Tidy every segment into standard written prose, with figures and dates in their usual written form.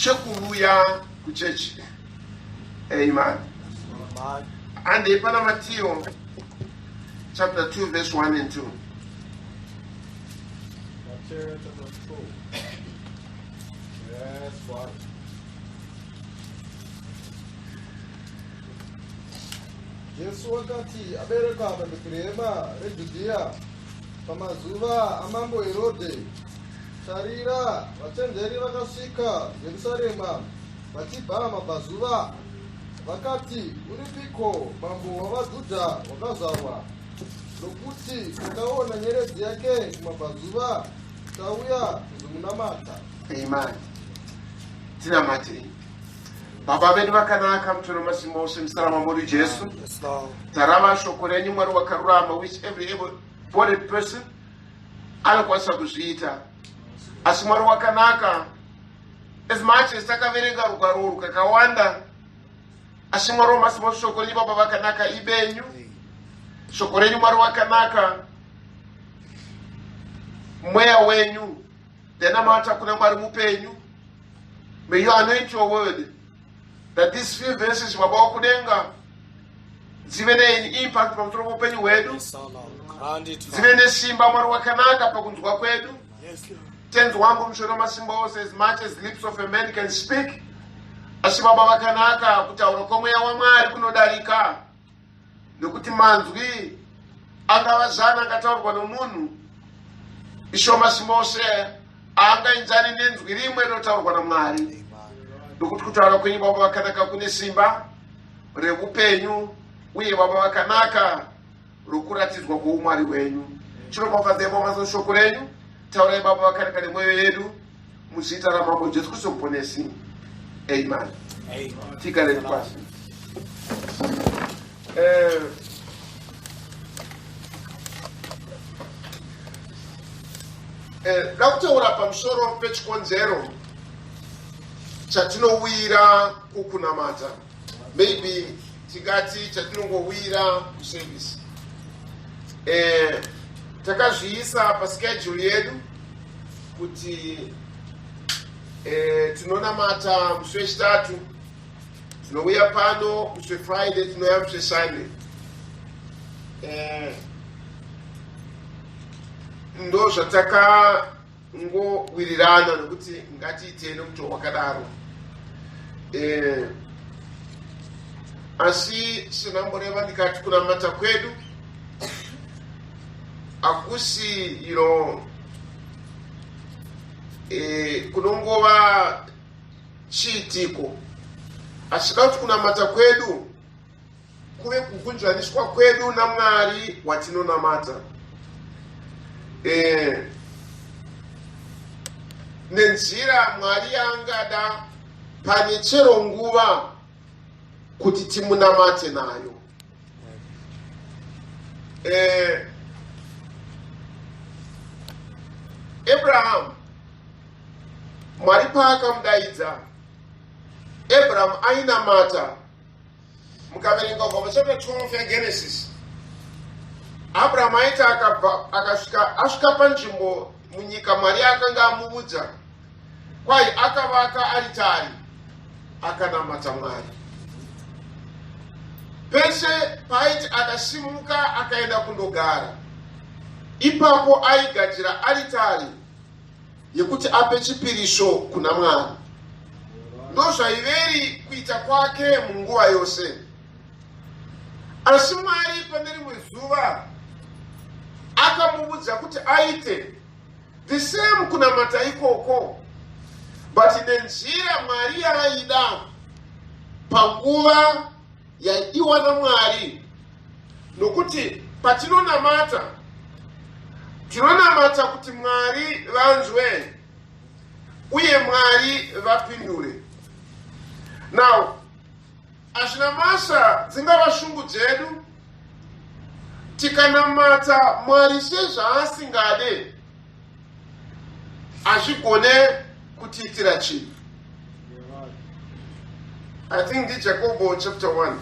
chekuuya kuchechi. Amen. Handei pana Mateo chapter 2 verse 1 and 2. Mateo chapter 2 verse 1. Jesu wakati aberekwa paBheterehema reJudhiya pamazuva amambo Herodhe, tarira, vachenjeri vakasvika Jerusarema vachibva mabvazuva, vakati, Uripiko mambo wavaJudha wakazvarwa? Nokuti takaona nyeredzi yake kumabvazuva, tauya kuzomunamata. Amen. Tinamatei. Baba vedu vakanaka, mutoro masimba ose, muzita ramambo wedu Jesu. Yes, Lord. Tarava shoko renyu Mwari wakarurama, which every able bodied person anokwanisa kuzviita. Asi Mwari wakanaka, as much as takaverenga rugwaro urwu kakawanda, asi Mwari wamasimba ose, shoko renyu Baba vakanaka ibenyu. Shoko renyu Mwari wakanaka, mweya wenyu ndanamata kuna Mwari mupenyu. May you anoint your word that these few verses, Baba wakudenga, dzive neimpact pamusoro poupenyu hwedu, Yes, our Lord. Grant it, dzive Father. nesimba Mwari wakanaka pakunzwa kwedu. Yes, Lord. Tenzi wangu mushoro masimba ose, as much as lips of a man can speak, asi Baba vakanaka, kutaura kwomweya waMwari kunodarika, nekuti manzwi angava zana angataurwa nomunhu, Ishe wamasimba ose haangaenzani nenzwi rimwe rinotaurwa naMwari, nokuti kutaura kwenyu Baba vakanaka kune simba reupenyu, uye Baba vakanaka rokuratidzwa kwoumwari hwenyu. Chiropafadzai Baba masimba shoko renyu, taurai Baba vakanaka nemwoyo yedu, muzita raMambo Jesu Kristu Muponesi. Amen. Amen. Tigare pasi. Da kutaura pamusoro pechikonzero chatinowira kukunamata, maybe tingati chatinongowira kuservice. Takazviisa paschedule yedu kuti tinonamata musi wechitatu, tinouya pano musi weFriday, tinouya musi weSunday. Ndo zvatakangowirirana nokuti ngatiitei nomutoo wakadaro. Asi sinamboreva ndikati kunamata kwedu hakusi kunongova chiitiko, asi da kuti kunamata kwedu kuve kugunzvaniswa kwedu naMwari watinonamata. Nenzira Mwari yaangada pane chero nguva kuti timunamate nayo. Abraham, Mwari paakamudaidza, Abraham ainamata. Mukaverenga kubva chapter 12 yaGenesis, Abraham aiti akabva akasvika asvika panzvimbo munyika Mwari akanga amuudza, kwai akavaka aritari akanamata Mwari. Pese paaiti akasimuka akaenda kundogara, ipapo aigadzira aritari yekuti ape chipiriso kuna Mwari. Ndozvaiveri kuita kwake munguva yose. Asi Mwari pane rimwe zuva akamuudza kuti aite the same kunamata ikoko, but nenzira Mwari yaaida panguva yaidiwa naMwari. Nokuti patinonamata, tinonamata kuti Mwari vanzwe uye Mwari vapindure. Now, hazvina masa, dzingava shungu dzedu, tikanamata Mwari sezvaasingade, hazvigone kutiitira chinhu. I think ndi Jacobo chapter 1.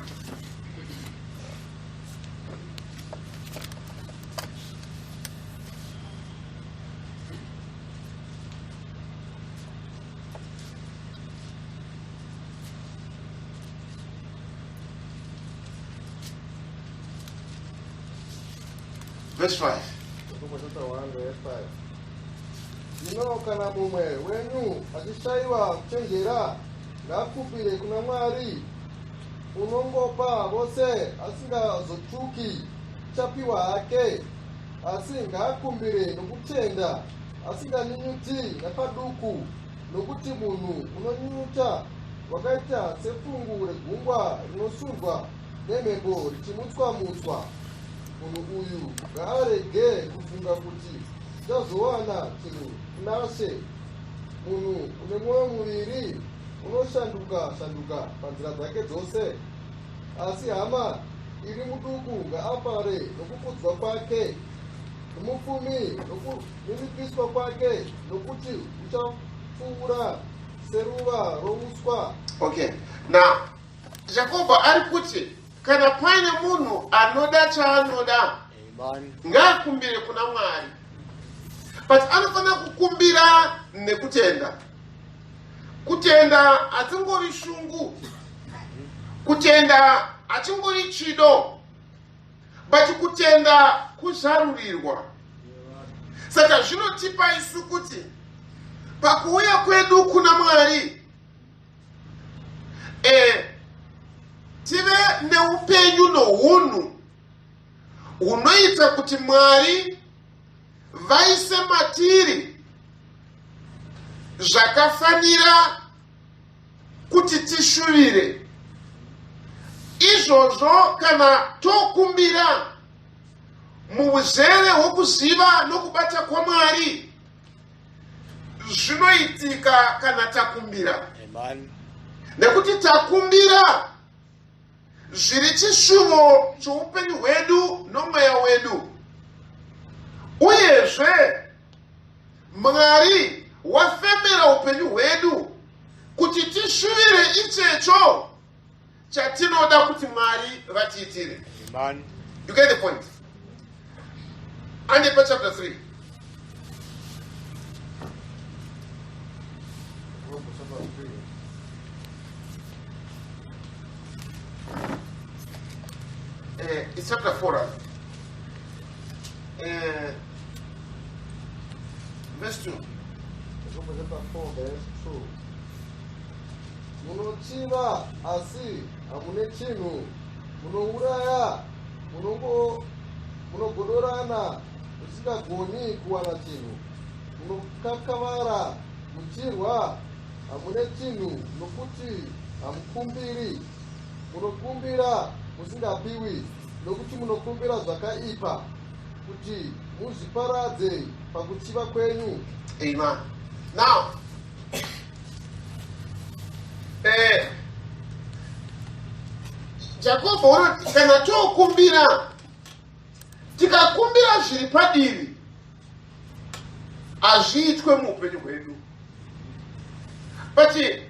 Verse 5. Jakobo chapter 1 verse 5. Zvino kana mumwe wenyu achishayiwa kuchenjera, ngaakumbire kuna Mwari, unongopa vose asingazotuki, uchapiwa hake. Asi ngaakumbire nokutenda, asinganyunyuti napaduku, nokuti munhu unonyunyuta wakaita sefungu regungwa rinosundwa nemhepo richimutswa-mutswa. Munhu uyu ngaarege kufunga kuti ndichazowana chinhu kunaShe. Munhu une mwoyo muviri unoshanduka-shanduka panzira dzake dzose. Asi hama iri muduku ngaafare nokukudzwa kwake, nomupfumi nokuninipiswa kwake, nokuti uchapfuura seruva rouswa. Okay. Now, Jakobho ari kuti kana paine munhu anoda chaanoda ngaakumbire kuna Mwari, but anofanira kukumbira nekutenda. Kutenda hadzingori shungu, kutenda hachingori chido, but kutenda kuzarurirwa. Saka zvinotipa isu kuti pakuuya kwedu kuna Mwari e, tive neupenyu nohunhu hunoita kuti Mwari vaise matiri zvakafanira kuti tishuvire izvozvo. Kana tokumbira muuzere hwokuziva nokubata kwaMwari, zvinoitika kana takumbira, nekuti takumbira zviri chishuvo choupenyu hwedu nomweya wedu. Uyezve Mwari wafemera upenyu hwedu kuti tishuvire ichecho chatinoda kuti Mwari vatiitire. You get the point? Andepa chapter 3. It's chapter 4 rather. Verse 2. Chapter 4 verse 2. Munochiva asi hamune chinhu, munouraya, munogodorana musingagoni kuwana chinhu, munokakavara muchirwa, hamune chinhu nokuti hamukumbiri. Munokumbira musingapiwi, nokuti munokumbira zvakaipa, kuti muzviparadze pakuchiva kwenyu. Amen. Now, Jakobho unoti kana tokumbira, tikakumbira zviri padivi, hazviitwe muupenyu hwedu. But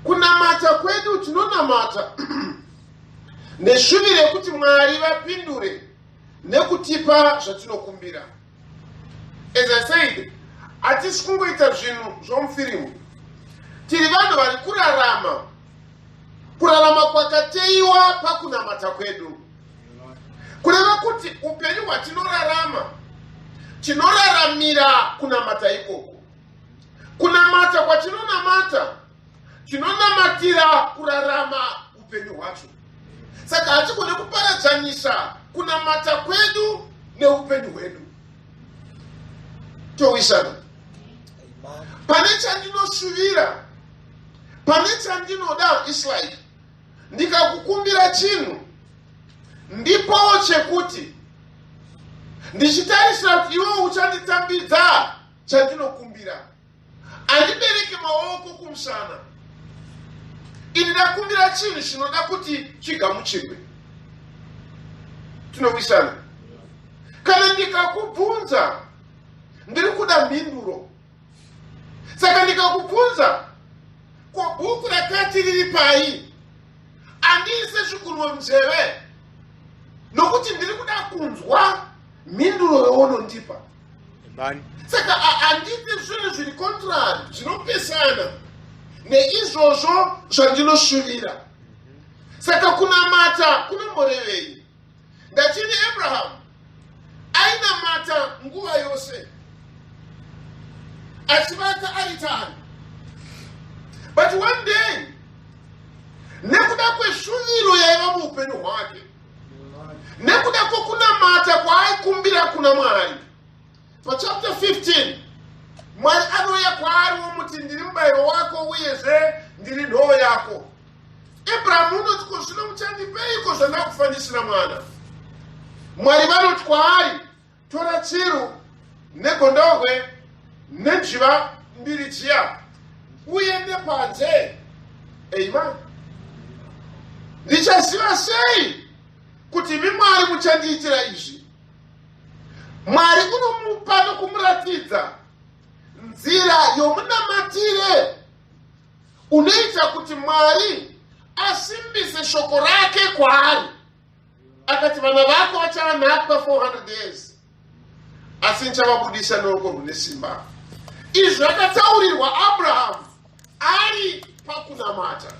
kunamata kwedu, tinonamata neshuviro yekuti Mwari vapindure nekutipa zvatinokumbira. As I said, hatisi kungoita zvinhu zvomufirimu. Tiri vanhu vari kurarama kurarama kwakateiwa pakunamata kwedu, kureva kuti upenyu hwatinorarama tinoraramira kunamata ikoko. Kunamata kwatinonamata, tinonamatira kurarama upenyu hwacho. Saka hatigone kuparadzanisa kunamata kwedu neupenyu hwedu. Towisana pane chandinoshuvira, pane chandinoda. It's like ndikakukumbira chinhu, ndipowo chekuti ndichitarisira kuti iwe uchanditambidza chandinokumbira. Handibereki maoko kumusana. Ini ndakumbira chinhu chinoda kuti chigamuchirwe. Tinowisana. Kana ndikakubvunza, ndiri kuda mhinduro. Saka ndikakubvunza, ko bhuku rakati riri pai, handiise zvigunwe munzeve, nokuti ndiri kuda kunzwa mhinduro younondipa. Saka handiti zvinhu zviri contrary, zvinopesana neizvozvo zvandinoshuvira. Saka kunamata kunomborevei? Ndatini Abraham. Ainamata nguva yose achivaka aritari, but one day, nekuda kweshuviro yaiva muupenyu hwake, nekuda kwokunamata kwaaikumbira kuna Mwari, pachapter 15 Mwari anouya kwaari womuti, "Ndiri mubayiro wako uyezve ndiri nhoo yako." Abrahamu unoti, "Ko zvino muchandipeiko zvandakufa ndisina mwana?" Mwari vanoti kwaari, "Tora tsiru negondohwe nenjiva mbiri dziya, uende panze." Amen. Ndichaziva sei kuti imi Mwari muchandiitira izvi? Mwari unomupa nokumuratidza nzira yomunamatire unoita kuti Mwari asimbise shoko rake kwaari. Akati, "Vana vako vachava nhapwa 400 years, asi ndichavabudisa neruoko rune simba." Izvi zvakataurirwa Abrahamu ari pakunamata,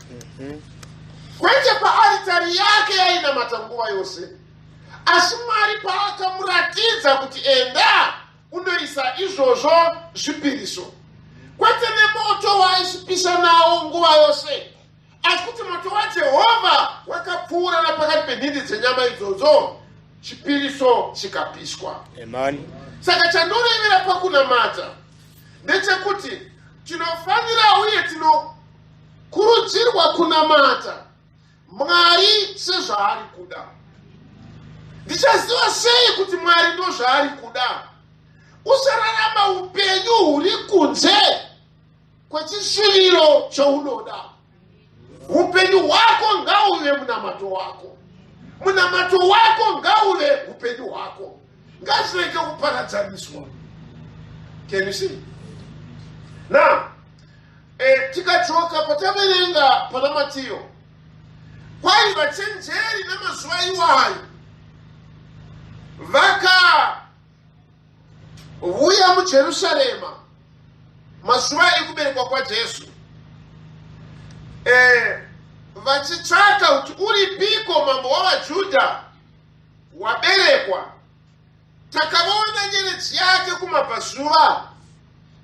kwete paaritari yake yainamata nguva yose, asi Mwari paakamuratidza kuti, "Enda unoisa izvozvo zvipiriso," kwete nemoto waaisipisa nawo nguva yose, asi kuti moto waJehovha wakapfuura napakati penhindi dzenyama idzodzo, chipiriso chikapiswa. Amen. Saka chandorevera pakunamata ndechekuti tinofanira uye tinokurudzirwa kunamata Mwari sezvaari kuda. Ndichaziva sei kuti Mwari ndo zvaari kuda? Usararama upenyu huri kunze kwechisviviro chaunoda. Upenyu hwako ngauve munamato wako, munamato wako ngauve upenyu hwako, ngazvirege kuparadzaniswa. Can you see now? Tikadzoka pataverenga pana Matiyo, kwai vachenjeri namazuva iwayo vakauya muJerusarema mazuva ekuberekwa kwaJesu, vachitsvaka kuti, "Uripiko mambo wavaJudha waberekwa? Takavaona nyeredzi yake kumabvazuva,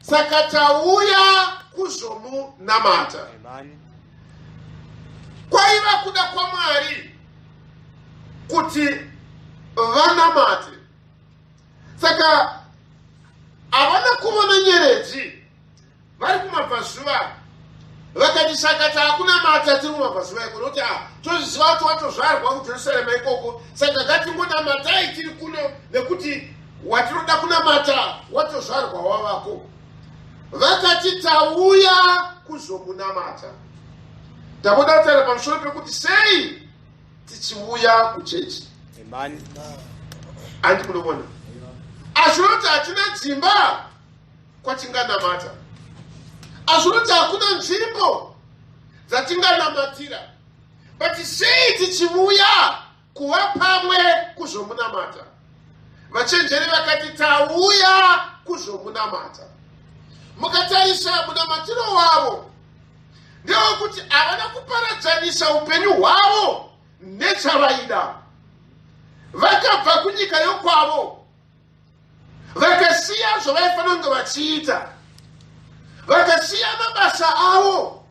saka tauya kuzomunamata." Amen. Kwaiva kuda kwaMwari kuti vanamate, saka havana kuona nyeredzi vari kumabvazuva vakati, "Saka taakunamata tiri kumabvazuva iko, nokuti a tozviziva kuti watozvarwa kuJerusarema ikoko, saka ngatingonamatai tiri kuno, nekuti watinoda kunamata watozvarwa wavako." Vakati, "Tauya kuzomunamata." Ndamboda kutaura pamusoro pekuti sei tichiuya kuchechi. Amen. Handi munoona, asi unoti hatina dzimba kwatinganamata, asi unoti hakuna nzvimbo dzatinganamatira, but sei tichiuya kuva pamwe kuzomunamata? Vachenjeri vakati, "Tauya kuzomunamata." Mukatarisa munamatiro wavo ndewekuti havana kuparadzanisa upenyu hwavo nechavaida. Vakabva kunyika yokwavo, vakasiya zvavaifanira kunge vachiita, vakasiya mabasa avo,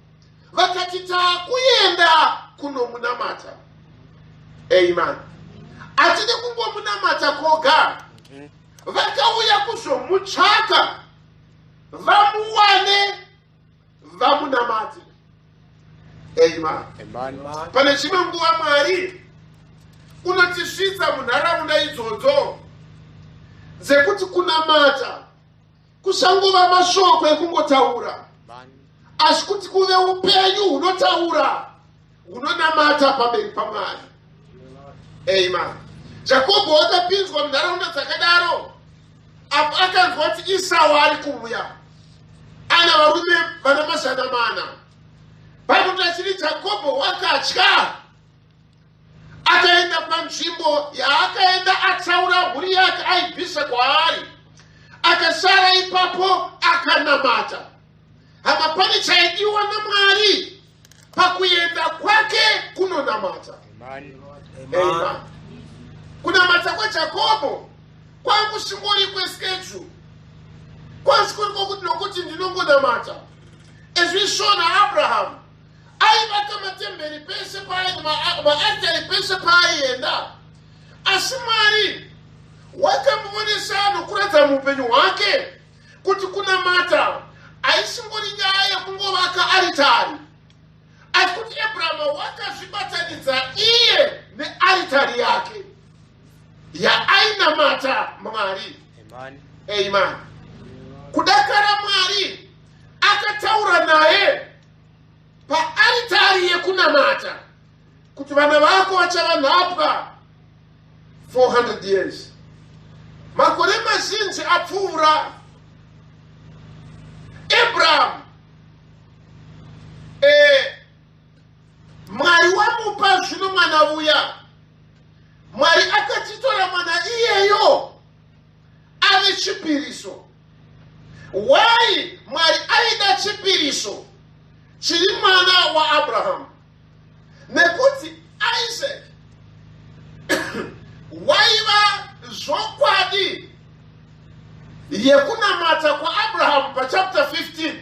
vakati, "Taakuenda kunomunamata." Amen. Hatidi kungomunamata koga. Vakauya kuzomutsvaka, vamuwane, vamunamate. Amen. Amen. Pane chimwe nguva Mwari unotisvitsa munharaunda idzodzo dzekuti kunamata kusangova mashoko ekungotaura, Amen. asi kuti kuve upenyu hunotaura, hunonamata pamberi paMwari. Amen. Jakobho wakapinzwa munharaunda dzakadaro apo akanzwa kuti Isau ari kuuya ana varume vana 400. Pakuti achiri Jakobho wakatya, akaenda panzvimbo yaakaenda, atsaura mhuri yake aibvisa kwaari, akasara ipapo akanamata. Hama, pane chaidiwa naMwari pakuenda kwake kunonamata. Amen. Amen. Kunamata kwaJakobho. Kwakusingori kweschedule, kwasikori kwokuti nokuti ndinongonamata. As we saw naAbraham, aivaka matemberi pese paaenda, maartari pese paaienda, asi Mwari wakamuonesa nokuratidza muupenyu hwake kuti kunamata haisingori nyaya yekungovaka aritari, asi kuti Abrahama wakazvibatanidza iye nearitari yake yaainamata Mwari. Amen. Amen. Kudakara Mwari akataura naye paaritari yekunamata kuti vana vako vachava nhapwa 400 years. Makore mazhinji apfuura, Abraham, Mwari wamupa zvino mwana uya. Mwari akatitora mwana iyeyo ave chipiriso. Why Mwari aida chipiriso chiri mwana waAbrahamu? Nekuti Isaac waiva zvokwadi yekunamata kwaAbrahamu pachapter 15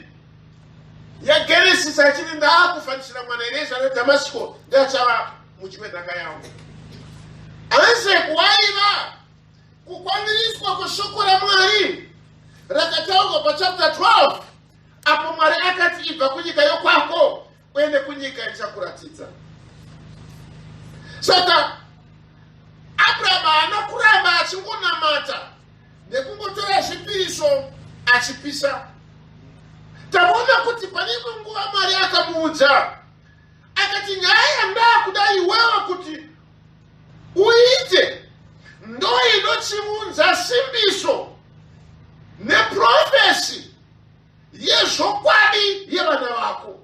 yaGenesis, achiti ndaakufanisira mwana Eliezer reDhamasiko ndeachava mudyi wenhaka yangu. Isaac waiva kukwaniriswa kweshoko raMwari rakataurwa pachapter 12, apo Mwari akati, "Ibva kunyika yokwako uende kunyika ichakuratidza." Saka Abrahamu haana kuramba achingonamata nekungotora zvipiriso achipisa. Taona kuti pane imwe nguva Mwari akamuudza akati, "Nyaya yandakuda iwewe kuti uite ndo inochiunza simbiso neprophecy yezvokwadi yevana vako.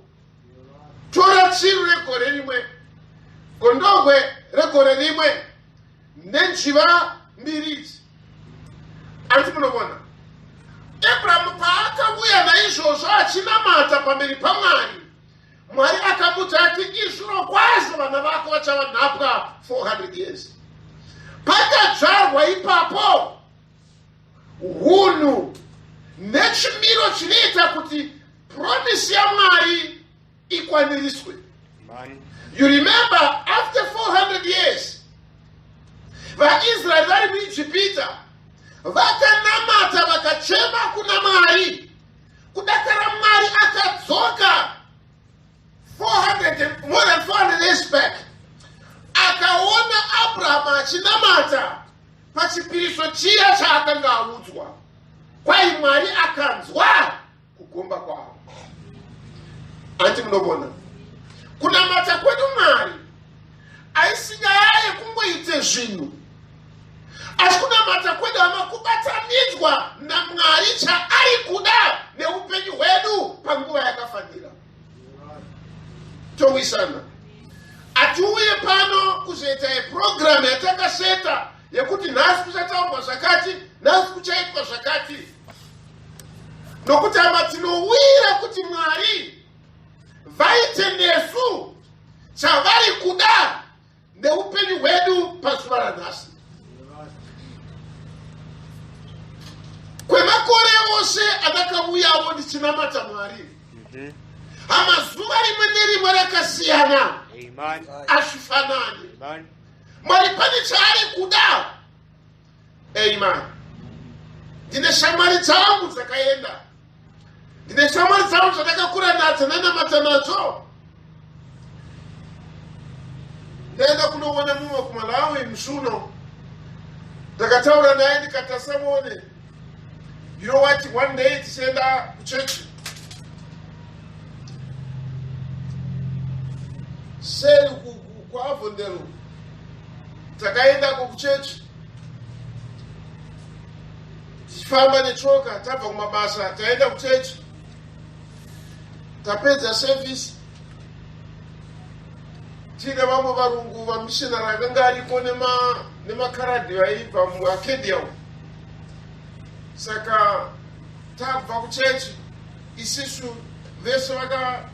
Tora tsiru regore rimwe, gondogwe regore rimwe nenjiva mbiri idzi." Ati munoona Abrahamu paakauya naizvozvo achinamata pamberi paMwari, Mwari akamudza ati, "Izviro kwazvo vana vako vachava nhapwa 400 years." Pakadzvarwa ipapo hunhu nechimiro chinoita kuti promise yaMwari ikwaniriswe. Amen. You remember, after 400 years vaIsraeri vari muIjipita vakanamata, vakachema kuna Mwari. Kudakara Mwari akadzoka more than 400 years back, akaona Abrahamu achinamata pachipiriso chiya chaakanga audzwa. Kwai Mwari akanzwa kugomba kwavo. Anti munovona, kunamata kwedu Mwari haisi nyaya yekungoite zvinhu, asi kunamata kwedu, hama, kubatanidzwa naMwari chaari kuda neupenyu hwedu panguva yakafanira. Towisana, atiuye pano kuzoita yepurogiramu yatakaseta yekuti nhasi kuchataurwa zvakati, nhasi kuchaitwa zvakati, nokuti, hama, tinowira kuti Mwari vaite nesu chavari kuda neupenyu hwedu pazuva ranhasi. Kwemakore ose andakauyawo ndichinamata Mwari, hama, zuva rimwe nerimwe rakasiyana. Amen. Azvifanani. Amen. Mwari pane chaari kuda. Amen. Ndine shamwari dzangu dzakaenda, ndine shamwari dzangu dzandakakura nadzo, nanamata nadzo. Ndaenda kunoona mumwe kuMalawi musuno, ndakataura naye ndikati, "Asamuone, you know what, one day tichienda kuchechi seri kuAvondale, takaendako kuchechi tichifamba netsoka, tabva kumabasa, taenda kuchechi, tapedza service, tiine vamwe varungu vamissionary akanga ariko nemakaradhi vaibva muArcadia umu. Saka tabva kuchechi isisu vese vaka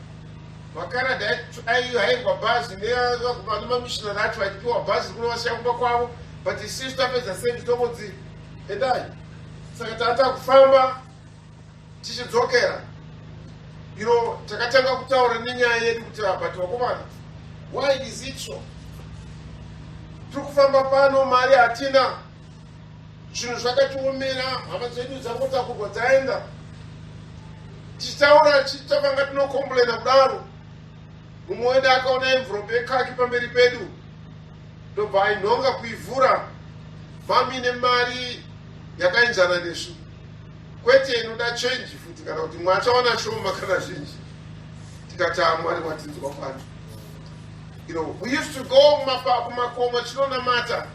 vakaradhi aihairwa bhazi nemamissionary acho, vachipiwa bhazi kunovasiya kumba kwavo, but isisu tapedza service tongodzi. Endai. Saka tata kufamba tichidzokera. Takatanga kutaura nenyaya yedu kuti, "But vakomana, why is it so? Tiri kufamba pano, mari hatina, zvinhu zvakatiomera, hama dzedu dzangotakurwa dzaenda." Tichitaura, tichitavanga tinocomplaina kudaro, mumwe wedu akaona envelope yekhaki pamberi pedu, ndobva ainhonga kuivhura. Mamine mari yakaenzana nesu, kwete inoda change futi, kana kuti mwe achawana shoma kana zhinji. Tikati, "Mwari watinzwa pano." We used to go kumakomo chinonamata,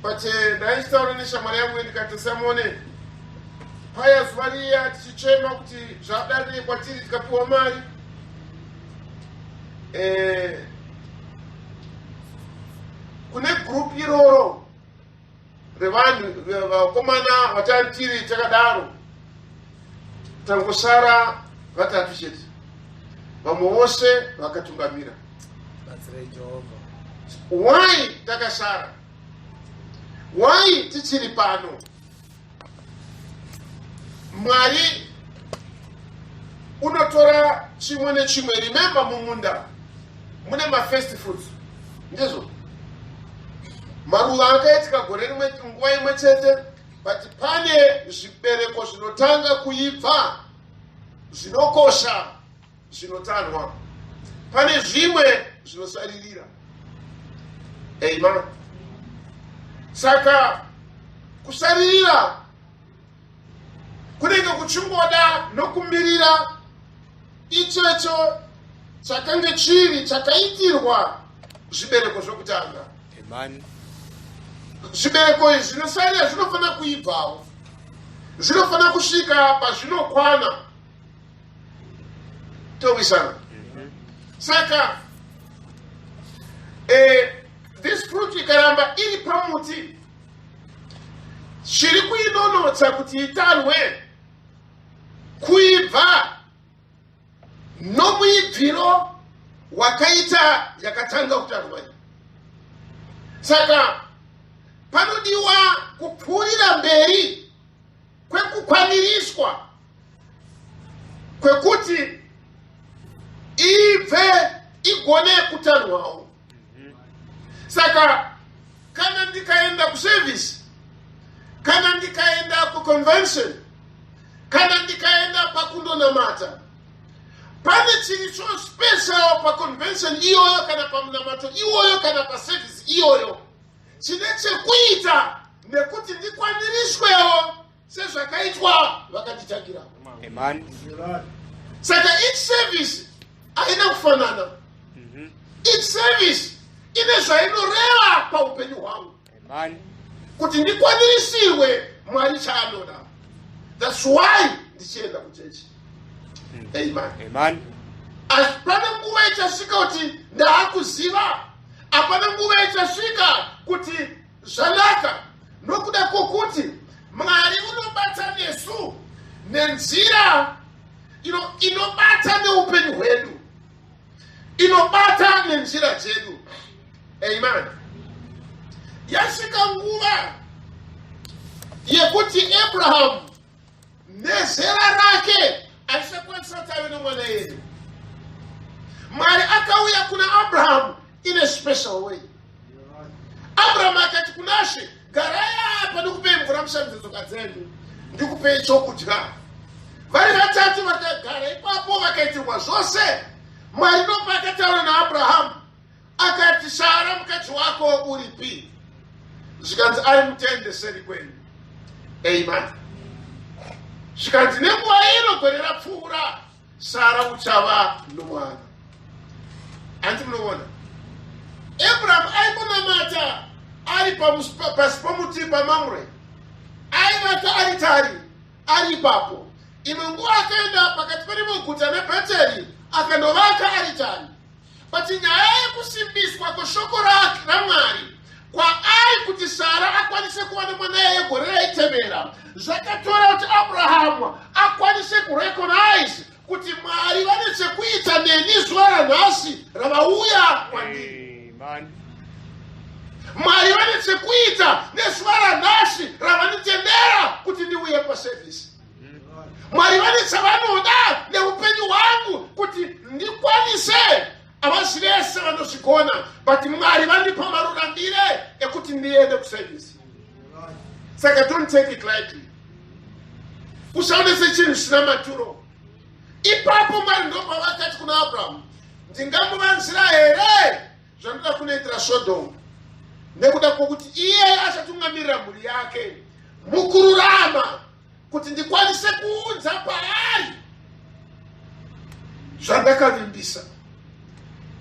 but ndaichitaura neshamwari yangu, ndikati, "Samone, paya zuva riya tichichema kuti zvadarire kwatiri, tikapiwa mari, kune group iroro revanhu vakomana vatari tiri takadaro, tangosara vatatu chete, vamwe vose vakatungamira." Batsirai Jehovha. Why takasara? Why tichiri pano? Mwari unotora chimwe nechimwe. Remember, mumunda mune mafirst fruits, ndizvo maruva akaitika gore rimwe, nguva imwe chete, but pane zvibereko zvinotanga kuibva zvinokosha zvinotanhwa, pane zvimwe zvinosaririra. Amen. Saka kusaririra kunenge kuchingoda nokumirira ichecho chakange chiri chakaitirwa zvibereko zvokutanga. Amen. Zvibereko izvi zvinosarira zvinofanira kuibvawo, zvinofanira kusvika pazvinokwana. Towisana. Saka this fruit ikaramba iri pamuti, chiri kuinonotsa kuti itanhwe kuibva nomuibviro wakaita yakatanga kutanhwa iyi. Saka panodiwa kupfuurira mberi kwekukwaniriswa kwekuti ibve igone kutanhwawo. Saka kana ndikaenda kuservice, kana ndikaenda kuconvention, kana ndikaenda pakundonamata, pane chiri cho special paconvention iyoyo, kana pamunamato iwoyo, kana paservice iyoyo, chine chekuita nekuti ndikwaniriswewo sezvakaitwa vakatitangira. Amen. Saka each service haina kufanana. Each service ine zvainoreva paupenyu hwangu Amen. kuti ndikwanirisirwe Mwari chaanoda. That's why ndichienda kuchechi. Amen. Amen. Asi pane nguva ichasvika kuti ndaakuziva, hapana nguva ichasvika kuti zvanaka, nokuda kwokuti Mwari unobata nesu nenzira inobata neupenyu hwedu, inobata nenzira dzedu. Amen. Yasvika nguva yekuti Abrahamu nezera rake aisakwanisa kuti ave nomwana yedu. Mwari akauya kuna Abrahamu in a special way. Abrahamu akati kunaShe, "Garai apa, ndikupei mvura mushandise tsoka dzenyu, ndikupei chokudya." Vari vatatu vakagara ipapo, vakaitirwa zvose. Mwari ndopa akataura naAbrahamu, akati, "Sara mukadzi wako uripi?" Zvikanzi, "Ari mutende seri kwenyu." Amen. Zvikanzi, "Nenguva ino gore rapfuura, Sara uchava nomwana." Hanzi munoona Abrahamu aimbonamata ari pasi pomuti paMamre, aivaka aritari ari ipapo. Imwe nguva akaenda pakati perimwe guta neBheteri, akandovaka aritari. But nyaya yekusimbiswa kweshoko raMwari kwaari kuti Sara akwanise kuva nemwana yeye gore raitevera, zvakatora kuti Abrahamu akwanise kurecognize kuti Mwari vane chekuita neni zuva ranhasi ravauya kwandiri. Amen. Mwari vane chekuita nezuva ranhasi ravanitendera kuti ndiuye pasevhisi. Mwari vane chavanoda neupenyu hwangu kuti ndikwanise. Havasi vese vanozvigona, but Mwari vandipa marurambire ekuti ndiende kusevhisi. Saka don't take it lightly. Usaone sechinhu chisina maturo. Ipapo Mwari ndopavakati kuna Abrahamu, ndingamuvanzira here zvandinoda kunoitira Sodhomu, nekuda kwokuti iye achatungamirira mhuri yake mukururama, kuti ndikwanise kuunza paari zvandakavimbisa.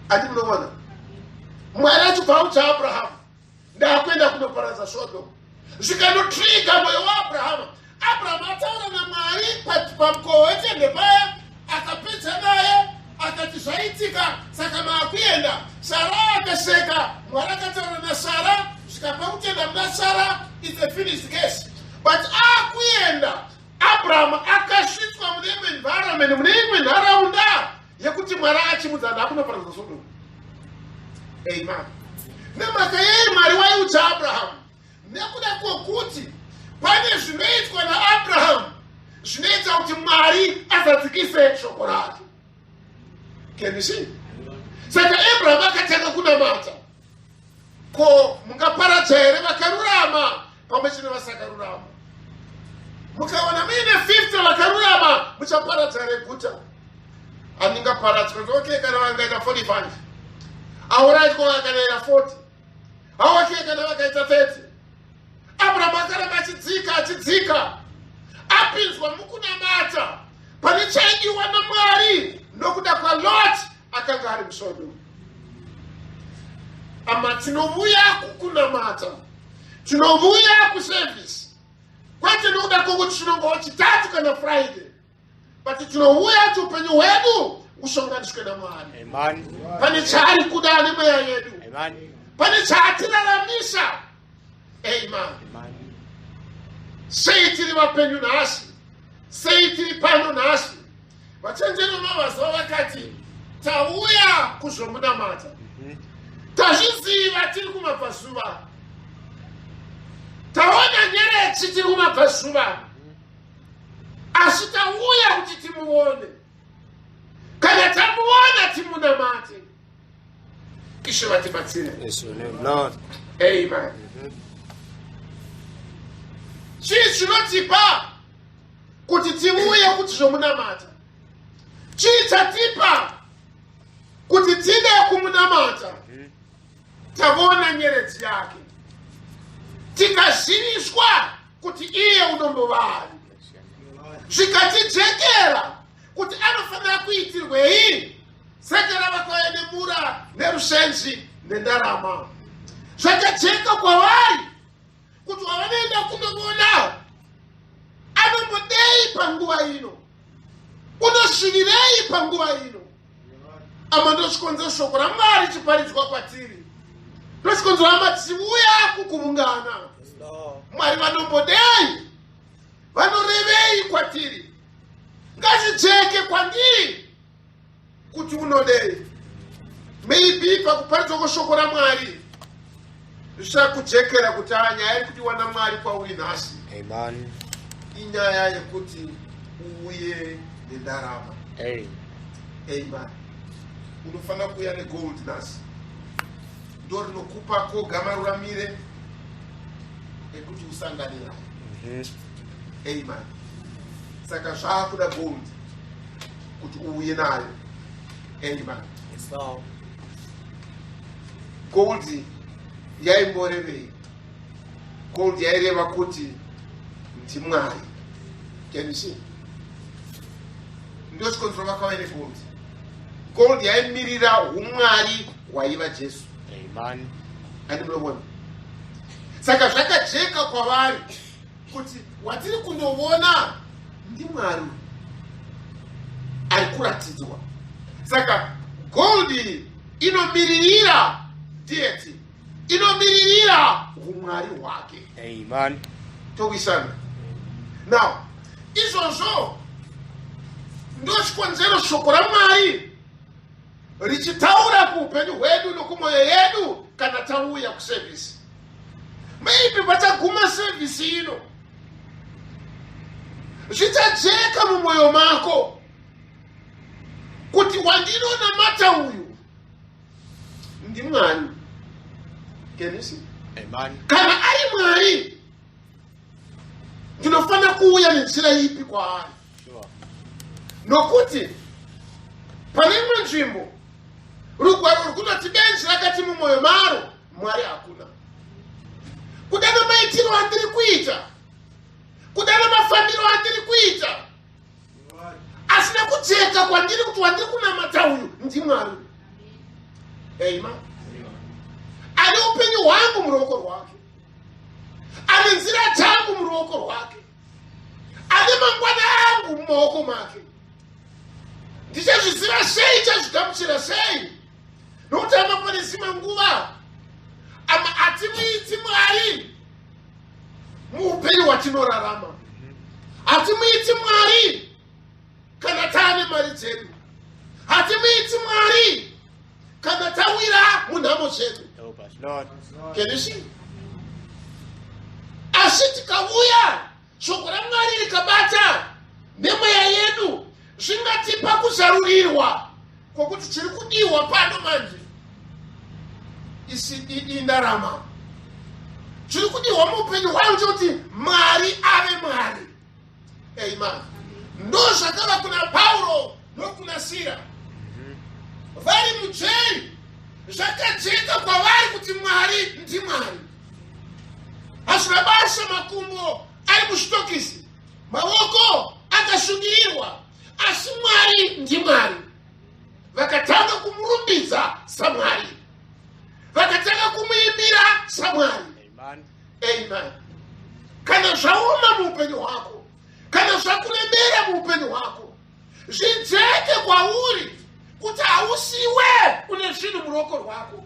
Ati munoona, Mwari achibva audza Abrahamu, ndakuenda kunoparadza Sodhomu. Zvikanotriga mwoyo waAbrahama. Abrahamu ataura naMwari pamukova wetende paya, akapedza naye akati zvaitika, saka maakuenda. Sara akaseka, Mwari akataura naSara, zvikapa kutenda muna Sara. It's a finished case. But akuenda, Abrahamu akasvitswa mune imwe environment, mune imwe nharaunda yekuti Mwari achimudza ndakunoparadza Sodhomu. Amen. Nemhaka yei Mwari waiudza Abrahamu? Nekuda kwokuti pane zvinoitwa naAbrahamu zvinoita kuti Mwari azadzikise shoko rake. Can you see? Saka Abrahamu akatanga kunamata. Ko mungaparadza here vakarurama pamwe chete nevasakarurama? Mukaona muine 50 vakarurama, muchaparadza here guta? Handingaparadzwi. Okay, kana vangaita 45, auraitwa vakanaira 40, awake kana vakaita 30. Abrahamu akaramba achidzika achidzika, apinzwa mukunamata pane chaidiwa naMwari nokuda kwaLot akanga ari muSodom. Ama tinovuya kukunamata, tinovuya kuservice, kwete nokuda kwokuti tinongova Chitatu kana Friday, but tinouya kuti upenyu hwedu husonganiswe naMwari. Pane chaari kuda nemweya yedu, pane chaatiraramisa. Amen. Sei tiri vapenyu nhasi? Sei tiri pano nhasi? Vachenjeri vemavazuva vakati tauya kuzomunamata. Tazviziva tiri kumabvazuva, taona nyeredzi tiri kumabvazuva, asi tauya kuti timuone. Kana tamuona, timunamate. Ishe vatibatsire. Amen. Chii chinotipa kuti tiuye kuti zvomunamata? Chii chatipa kuti tide kumunamata? Tavona nyeredzi yake, tikaziviswa kuti iye unombovari, zvikatijekera kuti anofanira kuitirwei. Sekera vakauya nemura nerusenzi nendarama. Zvakajeka kwavari kuti wavanoenda kunovona anombodei panguva ino, unosvivirei panguva ino. Ama ndochikonzero shoko raMwari chiparidzwa kwatiri, ndochikonzero hama tichiuya kukuvungana. Mwari vanombodei, vanorevei kwatiri? Ngazvijeke kwandiri kuti unodei. Maybe pakuparidzwa kweshoko raMwari zvichakujekera kuti a nyaya iri kudiwa naMwari kwauri nhasi inyaya yekuti uuye nendarama. Amen. Unofanira kuuya negold nhasi, ndo rinokupa koga maruramire ekuti usangane naye. Amen. Saka zvaakuda gold kuti uuye nayo. Amen. Gold yaimborevei? Gold yaireva kuti ndiMwari. Can you see? Ndo chikonzero vakauya negold. Gold yaimirira umwari hwaiva Jesu. Andimulobona. Saka zvakajeka kwavari kuti watiri kundovona ndiMwari ari kuratidzwa. Saka gold inomiririra deity, inomiririra umwari hwake. Amen. Towisana now. Izvozvo ndo chikonzero shoko raMwari richitaura kuupenyu hwedu nokumwoyo yedu kana tauya kusevhisi. Maybe pachaguma sevhisi ino zvichajeka mumwoyo mako kuti wandinonamata uyu ndimwari. Can you see? Amen. Kana ari Mwari, ndinofanira kuuya nenzira ipi kwaari? Nokuti pane imwe nzvimbo rugwaro rwunoti benzi rakati mumwoyo maro, Mwari hakuna. Kuda namaitiro andiri kuita, kuda namafambiro andiri kuita, asina kujeka kwandiri kuti wandiri kunamata uyu ndiMwari. Amen. Ane upenyu hwangu muruoko rwake, ane nzira dzangu muruoko rwake, ane mangwana angu mumaoko make. Ndichazviziva sei? Chazvigamuchira sei? Nokuti ama, pane dzimwe nguva ama hatimuiti Mwari muupenyu hwatinorarama. Hatimuiti Mwari kana taane mari dzedu. Hatimuiti Mwari kana tawira munhamo dzedu. Help us, Lord. Can you see? Asi tikauya, shoko raMwari rikabata nemweya yedu, zvingatipa kuzarurirwa kwokuti chiri kudiwa pano manje isi indarama. Chiri kudiwa muupenyu hwangu chekuti Mwari ave Mwari. Amen. Ndo zvakava kuna Pauro nokuna Sira vari mujeri. Zvakajeka kwavari kuti Mwari ndiMwari. Hazvina basa makumbo ari muchitokisi, maoko akasungirirwa, asi Mwari ndiMwari. Vakatanga kumurumbidza saMwari, vakatanga kumuimbira saMwari. Amen. Amen. Kana zvaoma muupenyu hwako, kana zvakuremera muupenyu hwako, zvijeke kwauri kuti hausiwe une zvinhu muruoko rwako,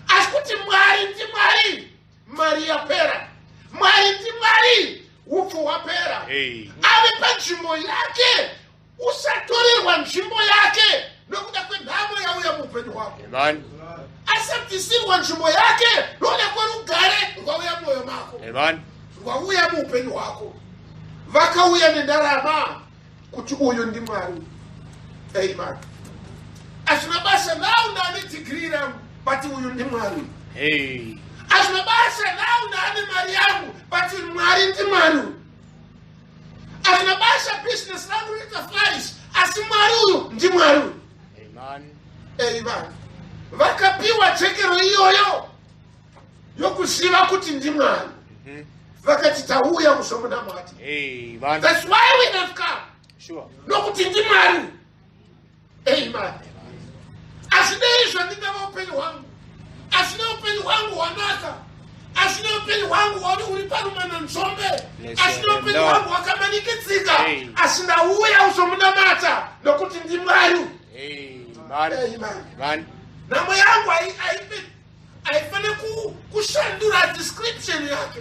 asi kuti Mwari ndiMwari. Mari yapera, Mwari ndiMwari. Upfu hwapera. Hey. Ave panzvimbo yake. Usatorerwa nzvimbo yake nokuda kwenhamo yauya muupenyu hwako. Amen. Asabvisirwa nzvimbo yake nokuda kwerugare rwauya mumwoyo mako, Amen. rwauya muupenyu hwako. Vakauya nendarama kuti uyu ndiMwari. Amen. Hazvina basa now ndane dhigiri rangu, but uyu ndiMwari. Hey. Hazvina basa now ndane mari yangu, but Mwari ndiMwari uyu. Hazvina basa bhizinesi rangu rinoita flourish, asi Mwari uyu ndiMwari uyu. Amen. Amen. Vakapiwa jekero iyoyo yokuziva kuti ndiMwari. Vakati, "Tauya kuzomunamata." Amen. That's why we have come. Nokuti ndiMwari. Amen. Hazvinei zvandingava upenyu hwangu, hazvina upenyu hwangu hwanaka, hazvina upenyu hwangu hwari uri parumana nzombe, Bless hazvina your upenyu Lord. hwangu hwakamanikidzika, Hey. asi ndauya uzomunamata nokuti ndiMwari. Amen. Amen. Amen. Nhamo yangu haifaniri kushandura description yake.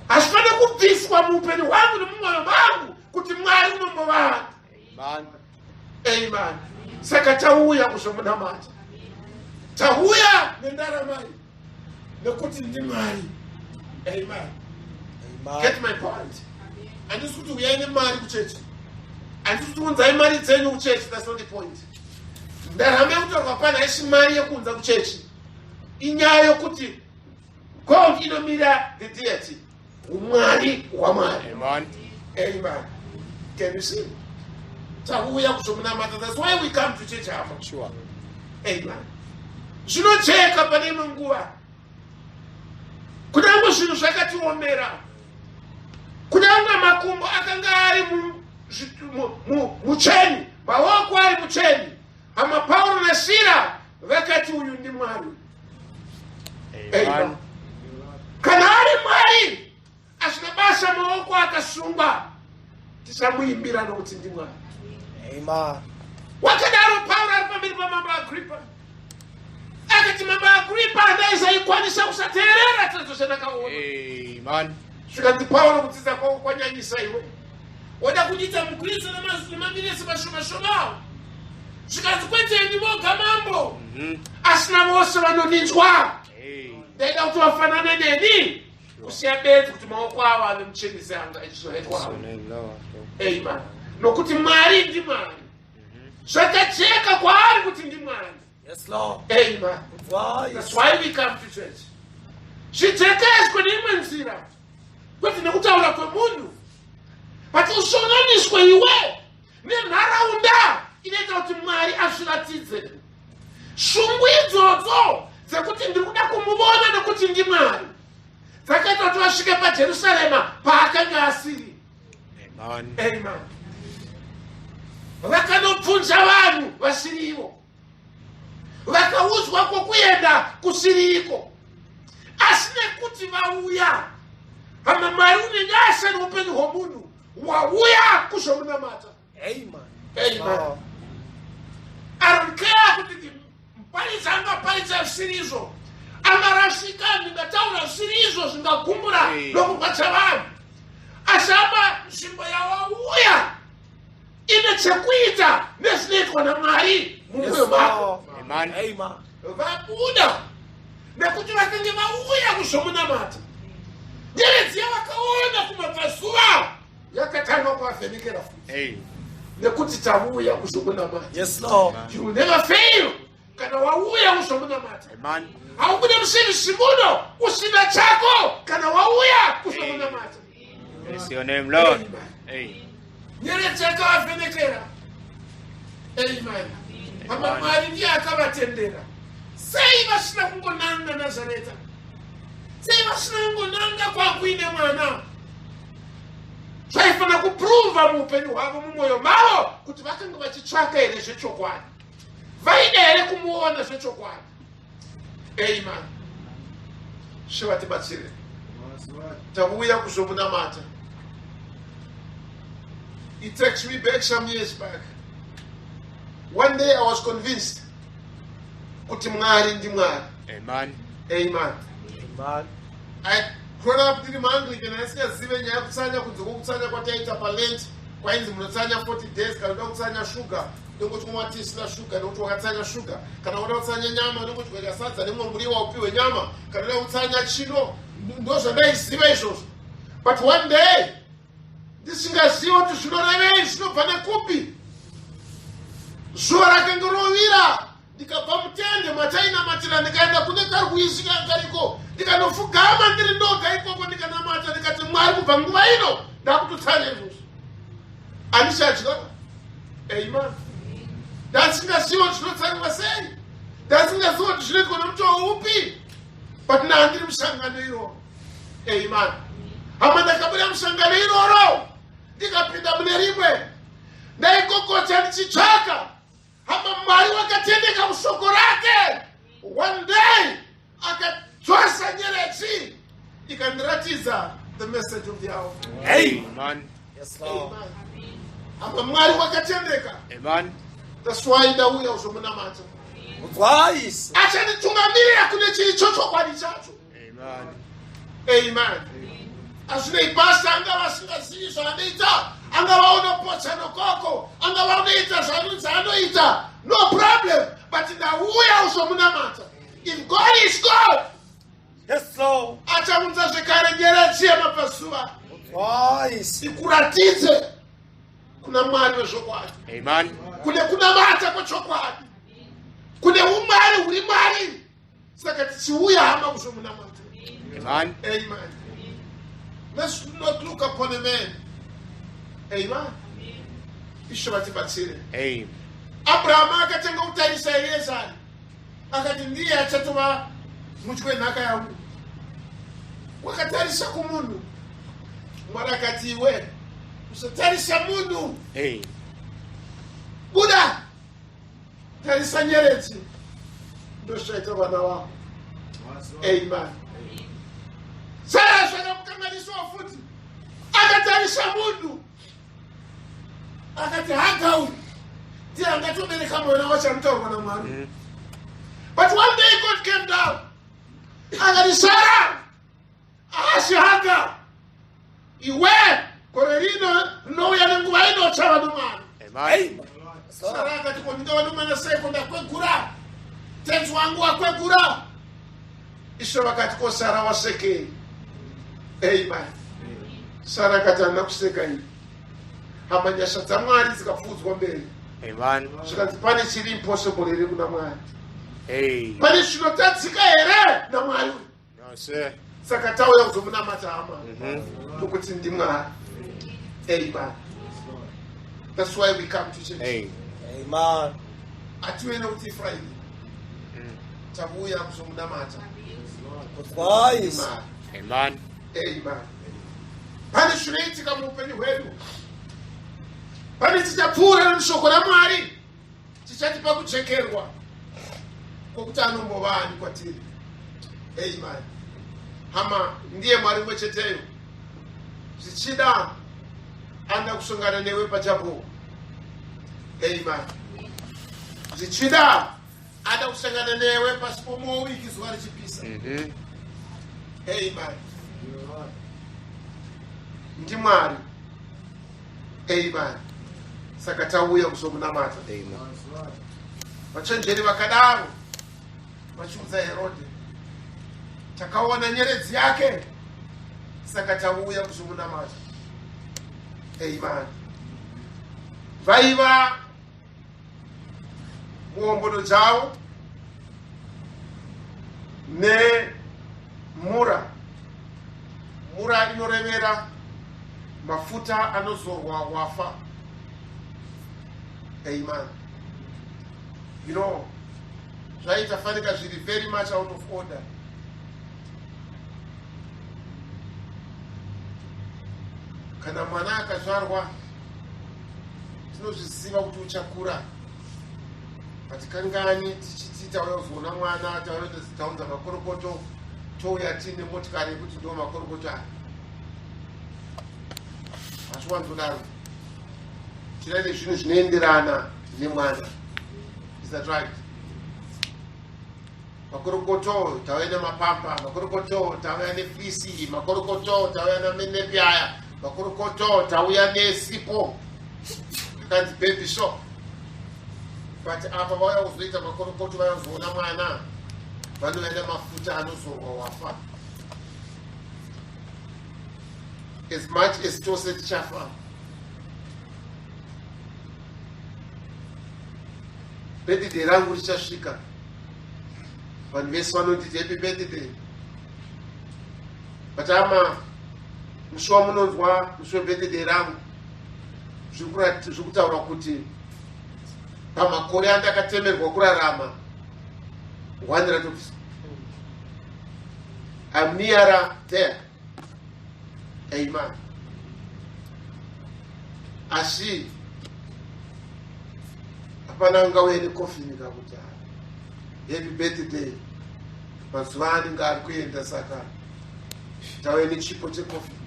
Hazvifaniri kubviswa muupenyu hwangu nemumwoyo mangu kuti Mwari unombovana. Amen. Amen. Saka tauya kuzomunamata, tauya nendarama iyi nekuti ndimwari. Amen. Get my point? Handisi kuti uyai nemari kuchechi, handisi kuti unzai mari dzenyu kuchechi. That's not the point. Ndarama yekutaurwa pano haisi mari yekuunza kuchechi. Inyaya yokuti gold inomira the deity, umwari hwaMwari. Amen. Amen. Can you see? Tauya kuzomunamata. That's why we come to church apa. Amen. Zvinocheka pane imwe nguva, kunyange zvinhu zvakatiomera, kunyange makumbo akanga ari mucheni, maoko ari mucheni, hama Pauro naSira vakati, "Uyu ndiMwari." Amen. Kana ari Mwari, asina basa maoko akasungwa, tisamuimbira nokuti ndiMwari. Amen. Wakadaro Pauro ari pamberi pamambo Agripa, akati, "Mambo Agripa, handaisaikwanisa kusateerera chiridzo chandakaona." Amen. Zvikanzi, "Pauro, kudzidza kwako kwanyanyisa. Iwe woda kudiita muKristu nemaminesi mashoma shomawo." Zvikanzi, "Kwete ini voga, mambo, asina vose vanoninzwa." Hey. Ndaida kuti vafanane neni, kusiya bedzi kuti maoko avo ave muchenese anga ichizoitwa. Amen. Nokuti Mwari ndiMwari, zvakajeka kwaari kuti ndiMwari. Yes, Lord. Amen. That's why we come to church. Zvijekeswe neimwe nzira, kwete nekutaura kwemunhu, but usonganiswe iwe nenharaunda inoita kuti Mwari azviratidze. Shungu idzodzo dzekuti ndiri kuda kumuvona nekuti ndiMwari dzakaita kuti vasvike paJerusarema paakanga asiri. Amen. Amen. Vakanobvunza vanhu vasirivo, vakaudzwa kwokuenda kusiriko, asi nekuti vauya, hama, Mwari une nyasha neupenyu hwomunhu wauya kuzomunamata. Amen. Amen. I don't care kuti muparidzi angaparidza zvisiri izvo, angarasika, ndingataura zvisiri izvo zvingagumbura nokurwadza vanhu, asi ama, nzvimbo yawauya ine chekuita nezvinoitwa naMwari mumwoyo mako. Amen. Amen. Vabuda nekuti vakange vauya kuzomunamata. Nyeredzi yavakaona kumabvazuva yakatanga kuvavhenekera futi nekuti tauya kuzomunamata. Yes, Lord. You will never fail kana wauya kuzomunamata. Amen. Haubude muservice muno usina chako kana wauya kuzomunamata. Bless your name, Lord. Amen. Amen. Nyeredzi yakavavhenekera. Amen. Hama, Mwari ndiye akavatendera. Sei vasina kungonanga Nazareta? Sei vasina kungonanga kwakuine mwana? Zvaifanira kuprova muupenyu hwavo, mumwoyo mavo, kuti vakanga vachitsvaka here zvechokwadi, vaida here kumuona zvechokwadi. Amen. Zvivatibatsire, takuuya kuzomunamata. It takes me back some years back. One day I was convinced kuti Mwari ndiMwari. Amen. Amen. Amen. I grown up ndiri muAnglican, asingazive nyaya yekutsanya kunze kwokutsanya kwataita paLent, kwainzi munotsanya 40 days. Kana uda kutsanya shuga, unongoti mwati isina shuga nekuti wakatsanya shuga. Kana uda kutsanya nyama, unongoti kuita sadza nemumwe muriwo, upiwe nyama. Kana uda kutsanya chino, ndo zvandaiziva izvozvo. But one day, ndisingazivi kuti zvinorevei, zvinobva nekupi, zuva rakanga rovira, ndikabva mutende matainamatira, ndikaenda kune karwizi kariko, ndikanofugama ndiri ndoga ikoko, ndikanamata, ndikati, "Mwari, kubva nguva ino ndakutotsanya izvozvo, handichadya." Amen. Ndasingaziva kuti zvinotsanywa sei, ndasingaziva kuti zvinoitwa nomutoo upi, but ndandiri musangano iroro. Amen. Hama, ndakabuda musangano iroro, ndikapinda mune rimwe, ndaikokotsa ndichitsvaka. Hama, Mwari wakatendeka mushoko rake. One day akadzosa nyeredzi ikandiratidza the message of the hour. Amen. Yes, Lord. Amen. Hama, Mwari wakatendeka. Amen. That's why ndauya kuzomunamata. Twice. Achanditungamirira kune chiricho chokwadi chacho. Amen. Amen. Hazvinei basa angava asingazivi zvaanoita, angava unopotsa nokoko, angava unoita zvaanonzi anoita, no problem, but ndauya uzomunamata. If God is God, Yes, Lord. achaunza zvekare nyeredzi yemabvazuva Twice. ikuratidze kuna Mwari wezvokwadi, Amen. kune kunamata kwechokwadi, kune umwari huri Mwari. Saka tichiuya, hama, kuzomunamata. Amen. Amen. Let's not look upon a man. Amen. Ishe vatibatsire. Amen. Abrahamu akatanga kutarisa Eliezari, akati ndiye achatova mudyi wenhaka yangu. Wakatarisa kumunhu, Mwari akati, "Iwe usatarisa munhu." Amen. Buda, tarisa nyeredzi, ndozvaita vana vako. Amen. Sara zvakamukanganiswa futi, akatarisa munhu, akati Haga uyu ndiye angatobereka mwana wacho anotaurwa naMwari. But one day God came down, akati, "Sara, haasi Haga. Iwe gore rino rinouya nenguva ino uchava nomwana." Amen. Sara akati, "Ko ndingava nomwana seiko? Ndakwegura, tenzi wangu wakwegura." Ishe vakati, ko Sara wasekei? Amen. Sara akati, handina kuseka ini. Hama, nyasha dzaMwari dzikapfuudzwa mberi. Amen. Zvikanzi, pane chiri impossible here kuna Mwari? Hey. Pane chinotadzika here naMwari uyu? No, sir. Saka tauya kuzomunamata, hama, nokuti ndiMwari. Amen. That's why we come to church. Hey. Amen. Hatiuye nekuti Friday. Tavuya kuzomunamata. Wise. Mwari. Amen. Amen. Pane zvinoitika muupenyu hwedu, pane tichapfuura nemushoko raMwari tichatipa kuchekerwa kwokuti anombova ani kwatiri. Amen. Hama, ndiye Mwari mumwe cheteyo. Zvichida anoda kusongana newe pachapoko. Amen. Zvichida ada kusangana newe pasi pomuowiki zuva richipisa. Amen. NdiMwari. Amen. Saka tauya kuzomunamata. Amen. Vachenjeri vakadaro vachiudza Herodhe, takaona nyeredzi yake, saka tauya kuzomunamata. Amen. Vaiva muhombodo dzavo nemura. Mura inorevera mafuta anozorwa wafa. Amen. Zvaita fanika zviri very much out of order. Kana mwana akazvarwa, tinozviziva kuti uchakura, but kangani tichiti tauya kuzoona mwana, tauya taunza makorokoto, touya tiine motikari yekuti ndo makorokoto aya? Hazviwanzodaro. Tinaine zvinhu zvinoenderana nemwana. Is that right? Makorokoto tauya nemapampa, makorokoto tauya nefisi, makorokoto tauya namenepi aya, makorokoto tauya nesipo akanzi Baby Shop. But apa vauya kuzoita makorokoto, vauya kuzoona mwana, vanouya nemafuta anozorwa wafa. As much as tose tichafa, birthday rangu richasvika, vanhu vese vanonditi happy birthday, but ama musi wamunonzwa musi webirthday rangu, zviri kutaura kuti pamakore andakatemerwa kurarama, one ratobvisa. I'm nearer there. Amen. Asi hapana angauye nekofini kakuti happy birthday, mazuva anenge ari kuenda, saka tauye nechipo chekofini.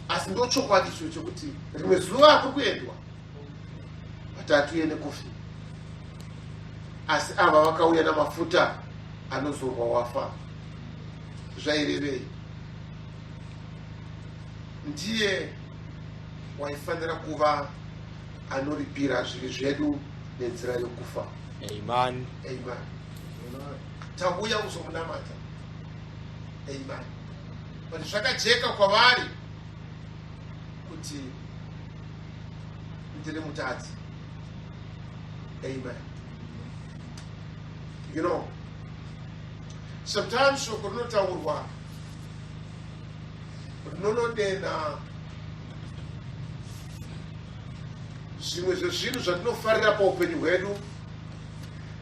Asi ndo chokwadi icho chekuti rimwe zuva kuri kuendwa, but hatiuye nekofini. Asi ava vakauya namafuta anozorwa wafa. Zvairevei? Ndiye waifanira kuva anoripira zvivi zvedu nenzira yokufa. Amen. Amen. Tauya kuzomunamata. Amen. But zvakajeka kwavari kuti ndiri mutadzi. Amen. Sometimes shoko rinotaurwa rinonodena zvimwe zvezvinhu zvatinofarira paupenyu hwedu,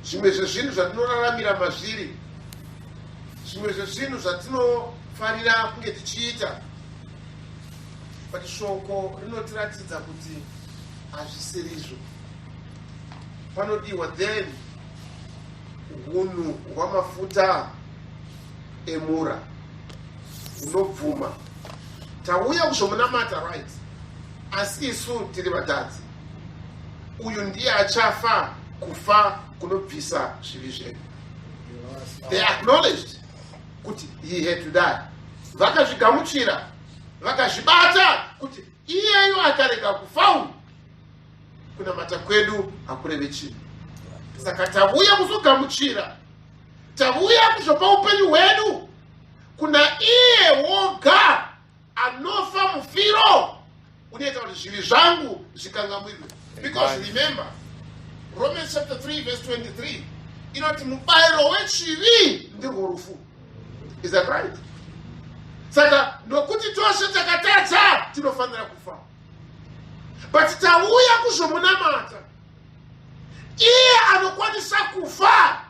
zvimwe zvezvinhu zvatinoraramira mazviri, zvimwe zvezvinhu zvatinofarira kunge tichiita, but shoko rinotiratidza kuti hazvisirizvo. Panodiwa then unhu hwamafuta emura unobvuma tauya kuzomunamata, right? Asi isu tiri vatadzi. Uyu ndiye achafa kufa kunobvisa zvivi zvedu. They acknowledged kuti he had to die. Vakazvigamuchira, vakazvibata kuti iyeyo akarega kufa uyu, kunamata kwedu hakureve chinhu. Saka tauya kuzogamuchira. Tauya kuzopa upenyu hwedu kuna iye woga anofa mufiro unoita kuti zvivi zvangu zvikangamwirwe. Because remember, Romans chapter 3 verse 23 inoti mubayiro wechivi ndirwo rufu. Is that right? Saka nokuti tose takatadza tinofanira kufa, but tauya kuzomunamata iye anokwanisa kufa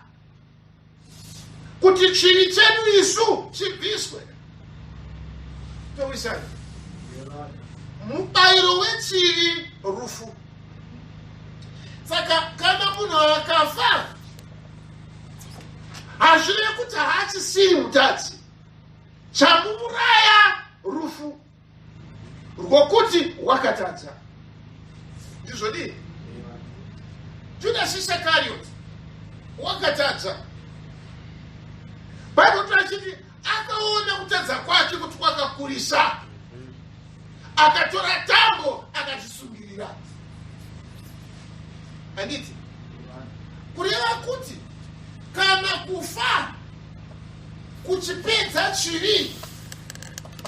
kuti chivi chedu isu chibviswe. Towisani, mubayiro wechivi rufu. Saka kana munhu akafa, hazvirevi kuti haachisiri mutadzi. Chamuuraya rufu rwokuti wakatadza. Ndizvodii? Judas Iscariot wakatadza. Bhaibheri rachiti akaona kutadza kwake kuti kwakakurisa, akatora tambo akazvisungirira. Handiti kureva kuti kana kufa kuchipedza chivi,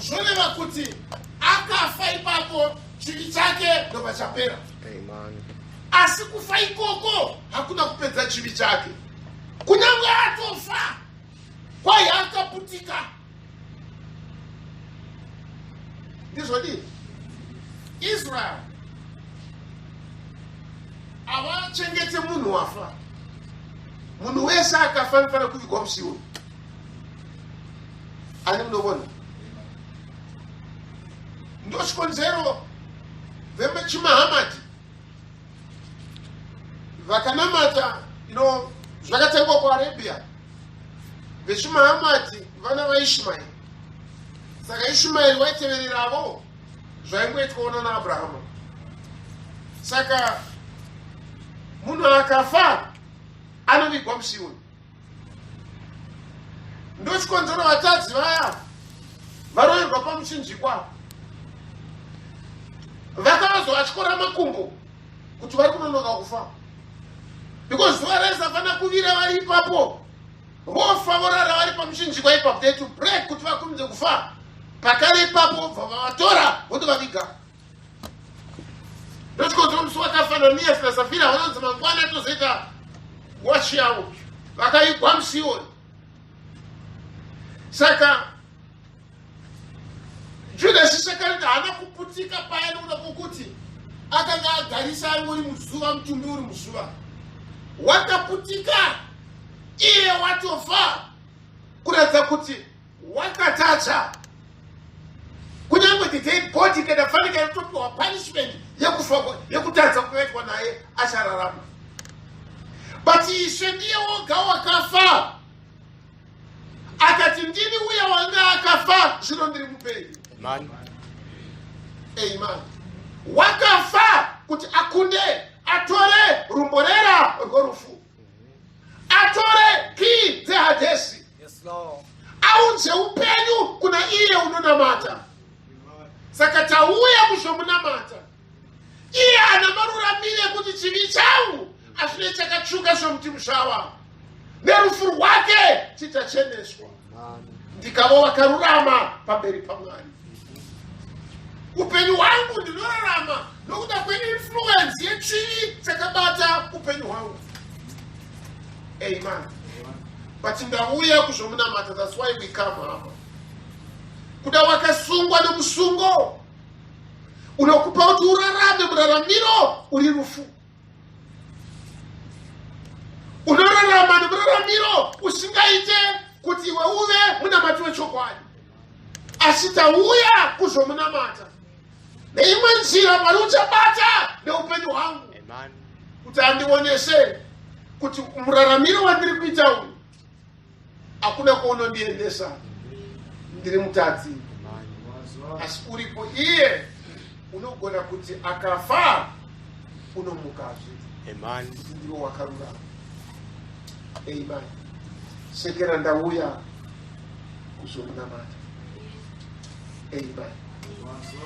zvoreva kuti akafa ipapo chivi chake ndobva chapera? Amen. Asi kufa ikoko hakuna kupedza chivi chake. Kunyange atofa, kwai akaputika. Ndizvodii? Israel havachengete munhu wafa. Munhu wese akafa anofanira kuvigwa muSioni. Ani munovona, ndochikonzero vechiMahamadi vakanamata ino zvakatangwa kuArabia. VechiMahamadi vana vaIshmaeri, saka Ishmaeri waitevereravo zvaingoitwaona naAbrahama. Saka munhu akafa anovigwa muSioni. Ndochikonzero vatadzi vaya varoverwa pamuchinjikwa vakavazovatyora makumbo kuti vari kunonoka kufa, because zuva raisafanira kuvira vari ipapo. Vofa, vorara vari pamuchinjikwa ipapo. They to break kuti vakurumidze kufa pakare ipapo, vobva vavatora votovaviga. Ndochikonzero musi wakafa Ananias naSafira vanonzi mangwana tozoita wachi yavo, vakaigwa muSioni. Saka Judas Iscariot haana kuputika paya nokuda kwokuti akanga agarisa angori muzuva, mutumbi uri muzuva. Wakaputika iye watofa, kuratidza kuti wakatadza. Kunyange the dead body kana fanika yatopiwa punishment yekufa, yekutadza kukaitwa naye achararama. But Ishe ndiye woga wakafa, akati, "Ndini uya wanga akafa, zvino ndiri mupenyu." Amen. Amen. Wakafa kuti akunde, atore rumborera rworufu, atore kii dzehadhesi, Yes, Lord. aunze upenyu kuna iye unonamata. Saka tauya kuzomunamata iye ana maruramire ekuti chivi changu hazvine chakatsvuka somuti musvava, nerufu rwake chichacheneswa, ndikava wakarurama pamberi paMwari. Upenyu hwangu ndinorarama nokuda kweinfluence yechivi chakabata upenyu hwangu. Amen. But ndauya kuzomunamata. That's why we come hapa. Kuda wakasungwa nemusungo unokupa kuti urarame muraramiro uri rufu, unorarama nemuraramiro usingaite kuti iwe uve munamati wechokwadi. Asi tauya kuzomunamata neimwe nzira. Mwari uchabata neupenyu hwangu Amen. kuti andionese kuti muraramiro wandiri kuita uyu hakuna kwaunondiendesa, ndiri mutadzi. Amen. Asi uripo iye unogona kuti akafa unomukazve, Amen. kuti ndiwo wakarurama. Amen. Sekera ndauya kuzomunamata. Amen.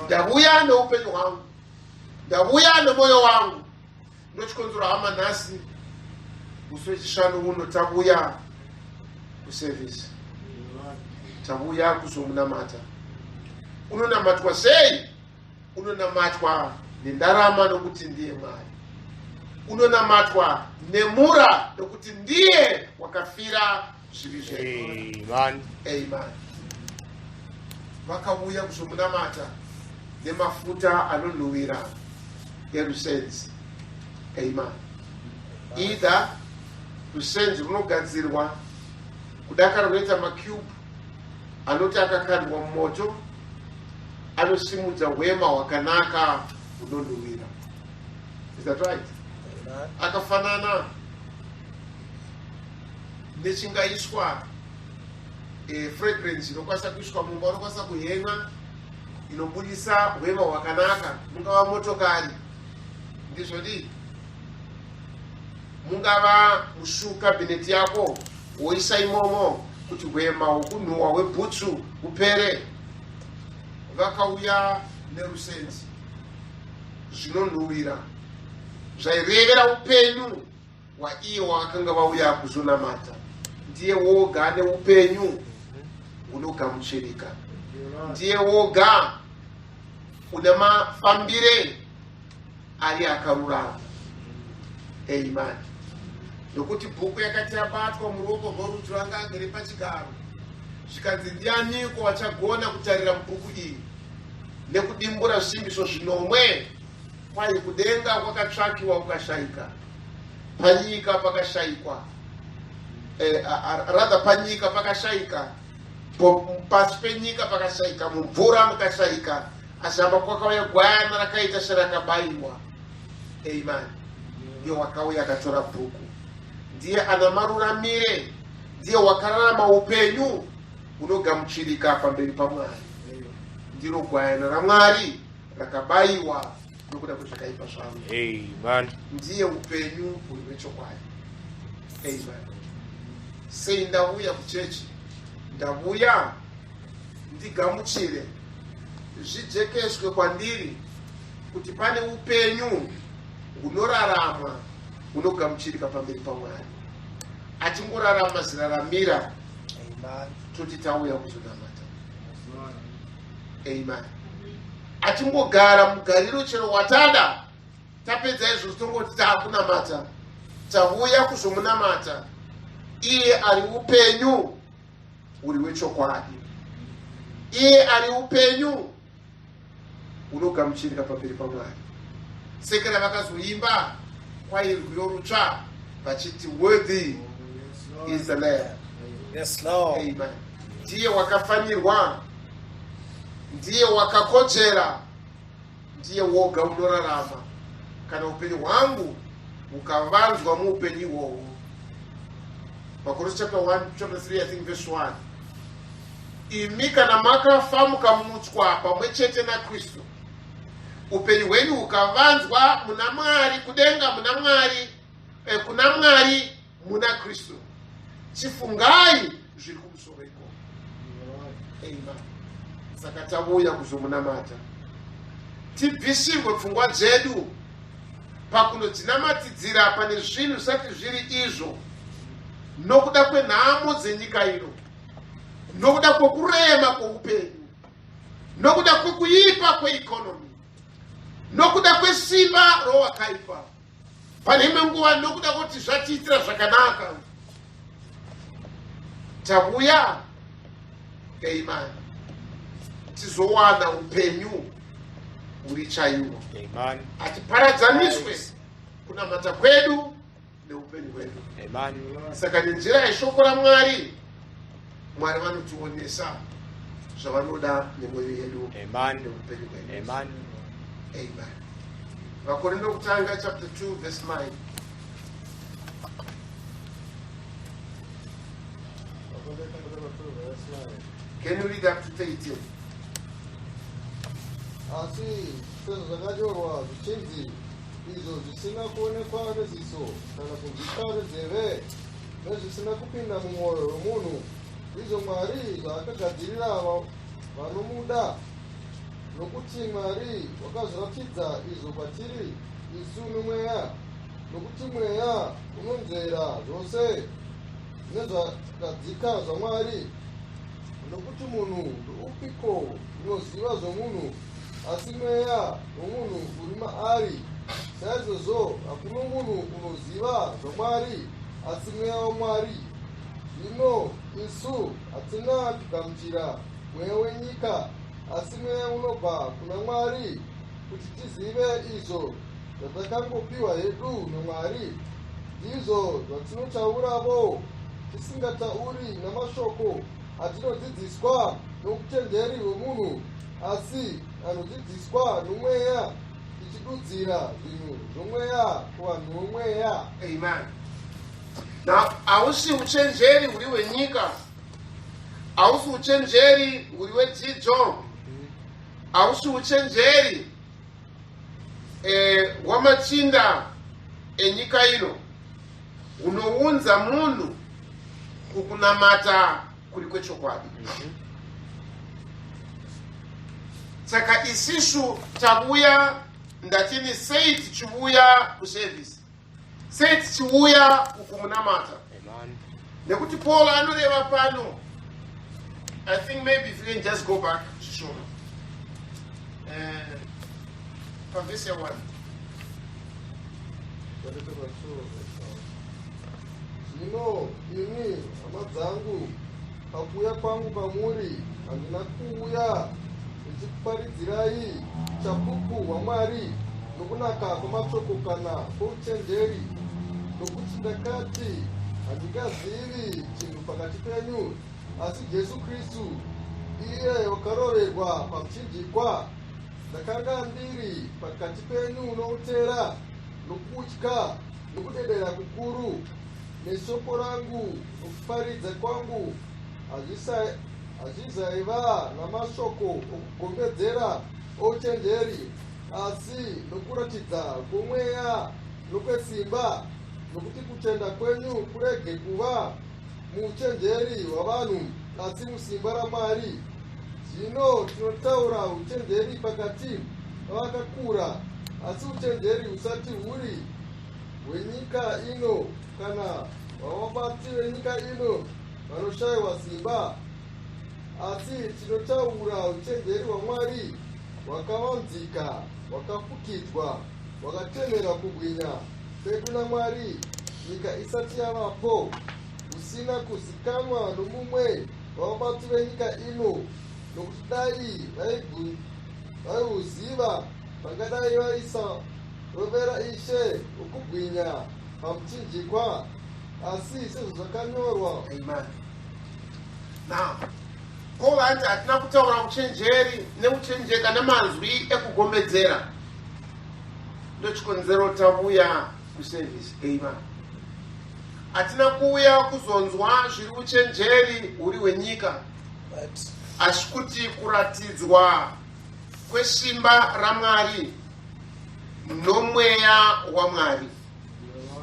Ndauya neupenyu hwangu, ndauya nemwoyo wangu. Ndochikonzero hama nhasi musi weChishanu uno tavuya. Kuservice tauya kuzomunamata. Unonamatwa sei? Unonamatwa nendarama nokuti ndiye Mwari. Unonamatwa nemura nokuti ndiye wakafira zvivi zvedu. Amen. Amen. Vakauya kuzomunamata nemafuta anonhuwira erusenzi. Amen. Either rusenzi runogadzirwa kudakara runoita macube anoti akakandwa mumoto anosimudza hwema hwakanaka hunonhuwira. Is that right? Amen. Akafanana nechingaiswa fragrance inokwanisa kuiswa mumba, unokwanisa kuhema, inobudisa hwema hwakanaka. Mungava motokari, ndizvo dii, mungava mushoe cabinet yako, woisa imomo kuti hwema hwokunhuhwa hwebhutsu hupere. Vakauya nerusenzi, zvinonhuhwira zvairevera upenyu hwaiye wakanga vauya kuzonamata. Ndiye woga neupenyu hunogamuchirika, ndiye woga une mafambire ari akarurama. Amen. Nokuti bhuku yakati yabatwa muruoko rworudyi rwanga agere pachigaro, zvikanzi, "Ndianiko vachagona kutarira mubhuku iyi nekudimbura zvisimbiso zvinomwe?" Kwai kudenga kwakatsvakiwa kukashayika, panyika pakashayikwa, rather panyika pakashayika, pasi penyika pakashayika, mumvura mukashayika, asi hamba kwakauya gwayana rakaita serakabayiwa. Amen. Ndiye wakauya akatora bhuku, ndiye ana maruramire, ndiye wakararama upenyu hunogamuchirika pamberi paMwari. Ndiro gwayana raMwari rakabayiwa nokuda kwezvakaipa zvangu. Amen. Ndiye upenyu huri hwechokwadi. Amen. Sei ndauya kuchechi? Ndavuya ndigamuchire, zvijekeswe kwandiri kuti pane upenyu hunoraramwa hunogamuchirika pamberi paMwari. Atingorarama ziraramira Amen. toti tauya kuzonamata. Amen. Atingogara mugariro chero watada, tapedza izvozvo tongoti taakunamata. Tauya kuzomunamata iye ari upenyu huri hwechokwadi, iye ari upenyu hunogamuchirika pamberi paMwari. Sekera vakazoimba kwai rwiyo rutsva vachiti, "Worthy is the Lamb." Yes, Lord. Amen. Ndiye wakafanirwa, ndiye wakakodzera, ndiye woga unorarama. Kana upenyu hwangu hukavanzwa muupenyu ihwohwo, Vakorose chapter 1, chapter 3, I think verse 1, imi kana makafa mukamutswa pamwe chete naKristu, upenyu hwenyu hukavanzwa muna Mwari kudenga, muna Mwari, kuna Mwari muna Kristu, chifungai zviri kumusoro ikoko. Amen. Saka tavuya kuzomunamata, tibvisirwe pfungwa dzedu pakunodzinamatidzira pane zvinhu zvisati zviri izvo, nokuda kwenhamo dzenyika ino, nokuda kwokurema kwoupenyu, nokuda kwekuipa kweeconomy, nokuda kwesimba rowakaipa pane imwe nguva, nokuda kuti zvatiitira zvakanaka. Tavuya, amen, tizowana upenyu huri chaihwo. Amen. Hatiparadzaniswe kunamata kwedu neupenyu hwedu. Amen. Saka nenzira yeshoko raMwari, Mwari vanotionesa zvavanoda nemwoyo yedu Amen. neupenyu hwedu. Amen. Amen. Vakorinde kutanga chapter 2 verse 9. Vakorinde chapter 2 verse 9. Can you read up to 13? Asi sezvazvakanyorwa zvichinzi, izvo zvisina kuonekwa neziso kana kunzwika nenzeve nezvisina kupinda mumwoyo wemunhu, ndizvo Mwari zvaakagadzirira vanomuda. Nokuti Mwari wakazviratidza izvo kwatiri isu noMweya, nokuti Mweya unonzvera zvose. Nezvakadzika zvaMwari. Nokuti munhu ndoupiko unoziva zvomunhu, asi mweya womunhu uri maari? Saizvozvo hakuno munhu unoziva zvaMwari, asi mweya waMwari. Zvino isu hatina kugamuchira mweya wenyika, asi mweya unobva kuna Mwari, kuti tizive izvo zvatakangopiwa hedu naMwari. Ndizvo zvatinotauravo, tisingatauri namashoko atinodzidziswa nouchenjeri hwomunhu, asi anodzidziswa noMweya, tichidudzira zvinhu zvomweya kuvanhu vomweya. Amen. Now, hausi uchenjeri huri hwenyika, hausi uchenjeri huri hwedzidzo, hausi uchenjeri hwamachinda enyika ino hunounza munhu kukunamata kuri kwechokwadi. Saka isisu tavuya, ndatini sei tichivuya kuservice, sei tichiuya kukumunamata? Nekuti Paul anoreva pano. I think maybe if you can just go back zvishoma pavhesi ya1. Zvino ini, hama dzangu, pakuuya kwangu kwamuri, handina kuuya ndichikuparidzirai uchapupu hwaMwari nokunaka kwamashoko kana kwouchenjeri, nokuti ndakati handingazivi chinhu pakati penyu asi Jesu Kristu, iye wakaroverwa pamuchinjikwa. Ndakanga ndiri pakati penyu noutera, nokutya, nokudedera kukuru. Neshoko rangu nokuparidza kwangu hazvizaiva namashoko okugombedzera ouchenjeri, asi nokuratidza kwomweya nokwesimba, nokuti kutenda kwenyu kurege kuva muuchenjeri hwavanhu, asi musimba raMwari. Zvino tinotaura uchenjeri pakati pavakakura, asi uchenjeri husati huri hwenyika ino kana hwavabati venyika ino vanoshayiwa simba, asi tinotaura uchenjeri hwaMwari hwakavanzika, hwakafukidzwa, hwakatemerwa kubwinya kwedu naMwari nyika isati yavapo, husina kuzikanwa nomumwe wavabati venyika ino, nokuti dai vaihuziva vangadai vaisarovera Ishe wokubwinya pamuchinjikwa. Asi sezvazvakanyorwa. Amen. Now, Paul anti hatina kutaura uchenjeri neuchenjeka namanzwi ekugombedzera. Ndochikonzero tavuya kuservice. Amen. Hatina kuuya kuzonzwa zviri uchenjeri huri hwenyika, asi kuti kuratidzwa kwesimba raMwari nomweya waMwari.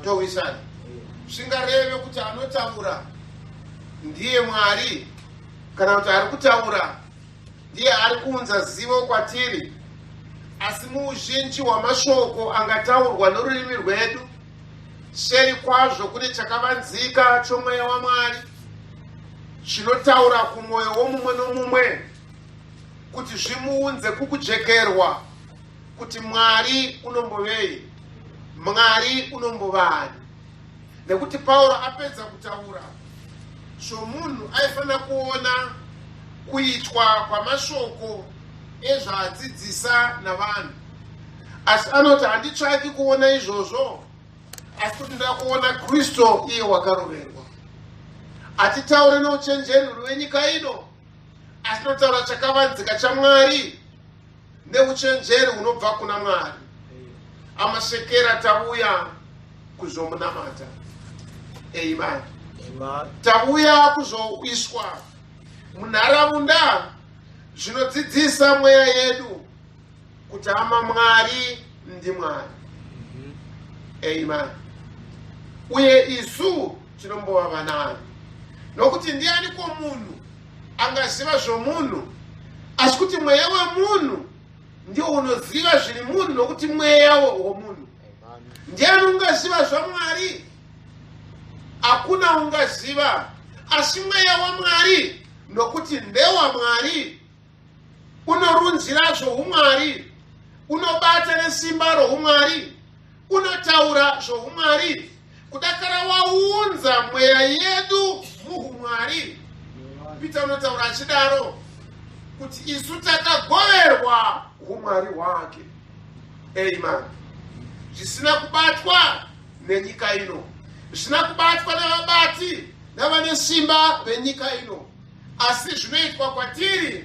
Towisana zvingareve kuti anotaura ndiye Mwari, kana kuti ari kutaura ndiye ari kuunza zivo kwatiri, asi muuzhinji hwamashoko angataurwa norurimi rwedu, seri kwazvo kune chakavanzika chomweya waMwari chinotaura kumwoyo womumwe nomumwe kuti zvimuunze kukujekerwa kuti Mwari unombovei, Mwari unombovani. Nekuti Pauro apedza kutaura somunhu aifanira kuona kuitwa kwamashoko ezvaadzidzisa navanhu, asi anoti handitsvaki kuona izvozvo, asi kuti ndoda kuona Kristu iye wakaroverwa. Hatitaure nouchenjeri rwenyika ino, asi tinotaura chakavanzika chaMwari neuchenjeri hunobva kuna Mwari. Amasekera tauya kuzomunamata. Amen. Tauya kuzoiswa munharaunda zvinodzidzisa mweya yedu kuti hama, Mwari ndiMwari. Amen. Uye isu tinombova vanani? Nokuti ndiani kwomunhu angaziva zvomunhu, asi kuti mweya wemunhu ndiwo unoziva zviri munhu? Nokuti mweya womunhu, ndiani ungaziva zvaMwari? Hakuna ungaziva asi mweya waMwari, nokuti ndewaMwari, unorunzira zvoumwari, unobata nesimba roumwari, unotaura zvoumwari, kudakara waunza mweya yedu muumwari. Peter unotaura achidaro kuti isu takagoverwa umwari hwake. Amen. Zvisina kubatwa nenyika ino, zvisina kubatwa navabati navane simba venyika ino, asi zvinoitwa kwatiri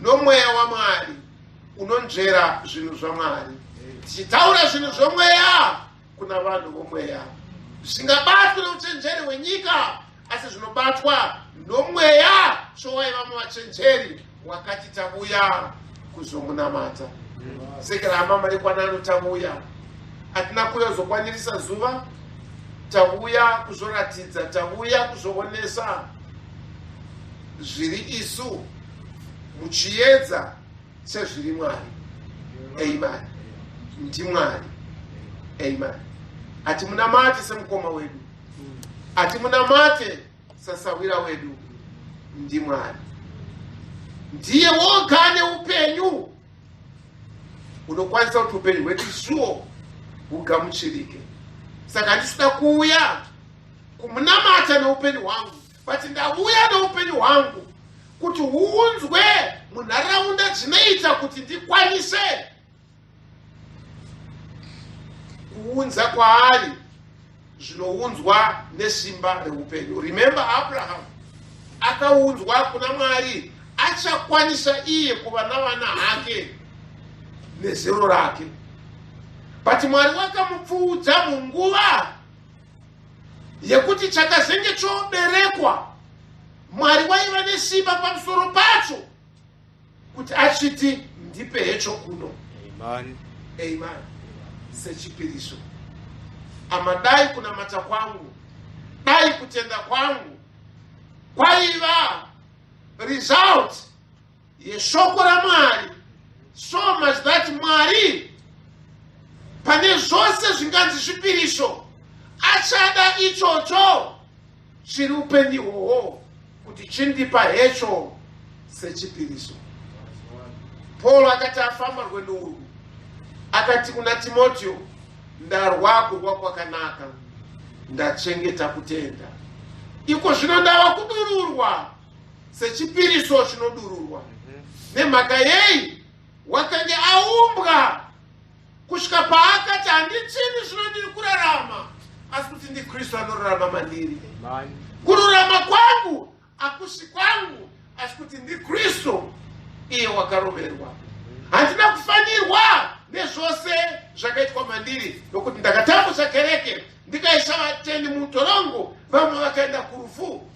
nomweya waMwari unonzvera zvinhu zvaMwari, tichitaura zvinhu zvomweya kuna vanhu vomweya, zvisingabatwi nouchenjeri hwenyika, asi zvinobatwa nomweya sowaiva muvachenjeri wakati tavuya kuzomunamata. Sekera hama madekwana ano, tavuya, hatina kuuya kuzokwanirisa zuva, tavuya kuzoratidza, tavuya kuzoonesa zviri isu muchiedza sezviri Mwari. Amen. NdiMwari. Amen. Hatimunamate semukoma wedu, hatimunamate sasawira wedu, ndiMwari. Ndiye woga neupenyu unokwanisa kuti upenyu hwedu isuwo hugamuchirike. Saka handisida kuuya kumunamata neupenyu hwangu, but ndauya neupenyu hwangu kuti huunzwe munharaunda dzinoita kuti ndikwanise kuunza kwaari zvinounzwa nesimba reupenyu. Remember, Abraham akaunzwa kuna Mwari achakwanisa iye kuva navana hake nezero rake, but Mwari wakamupfuudza munguva yekuti chakazenge choberekwa. Mwari waiva nesimba pamusoro pacho kuti achiti, "Ndipe hecho kuno." Amen. Amen. Sechipiriso. Ama dai kunamata kwangu, dai kutenda kwangu kwaiva result yeshoko raMwari, so much that Mwari pane zvose zvinganzi zvipiriso achada ichocho chiri upenyu ihwohwo kuti chindipa hecho sechipiriso. Paul akati afamba rwendo urwu, akati kuna Timoteo, "Ndarwa kurwa kwakanaka, ndachengeta kutenda. Iko zvino ndava kudururwa sechipiriso chinodururwa." Nemhaka yei? Wakange aumbwa kusvika paakati, "Handichini zvino ndiri kurarama, asi kuti ndiKristu anorarama mandiri." Amen. Kururama kwangu hakusi kwangu, asi kuti ndiKristu iye wakaroverwa. Handina kufanirwa nezvose zvakaitwa mandiri, nokuti ndakatambudza kereke, ndikaisa vatendi mutorongo, vamwe vakaenda kurufu.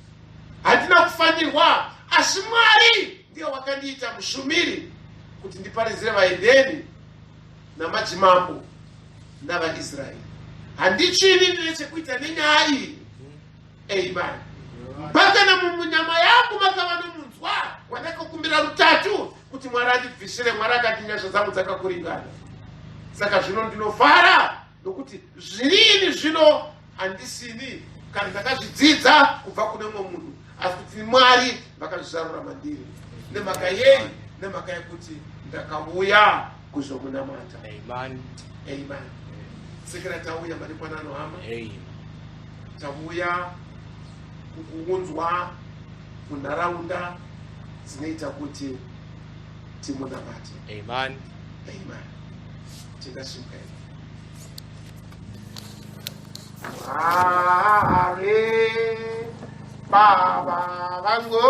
Handina kufanirwa, asi Mwari ndiye wakandiita mushumiri kuti ndiparidzire vahedheni namadzimambo navaIsraeri. Handichini ndine chekuita nenyaya iyi. Amen. Mpaka mumunyama yangu makava nomunzwa wandakakumbira rutatu kuti Mwari andibvisire. Mwari akati, "Nyasha dzangu dzakakuringana." Saka zvino ndinofara nokuti zvirini zvino handisini kana ndakazvidzidza kubva kune mumwe munhu, asi kuti Mwari vakazvizarura mandiri. Nemhaka yei? Nemhaka yekuti ndakauya kuzomunamata. Amen. Amen. Sekera tauya madekwanano, hama. Amen. Tauya kukuunzwa munharaunda dzinoita kuti timunamate. Amen. Amen. Tingasimuka. Mwari Baba vangu.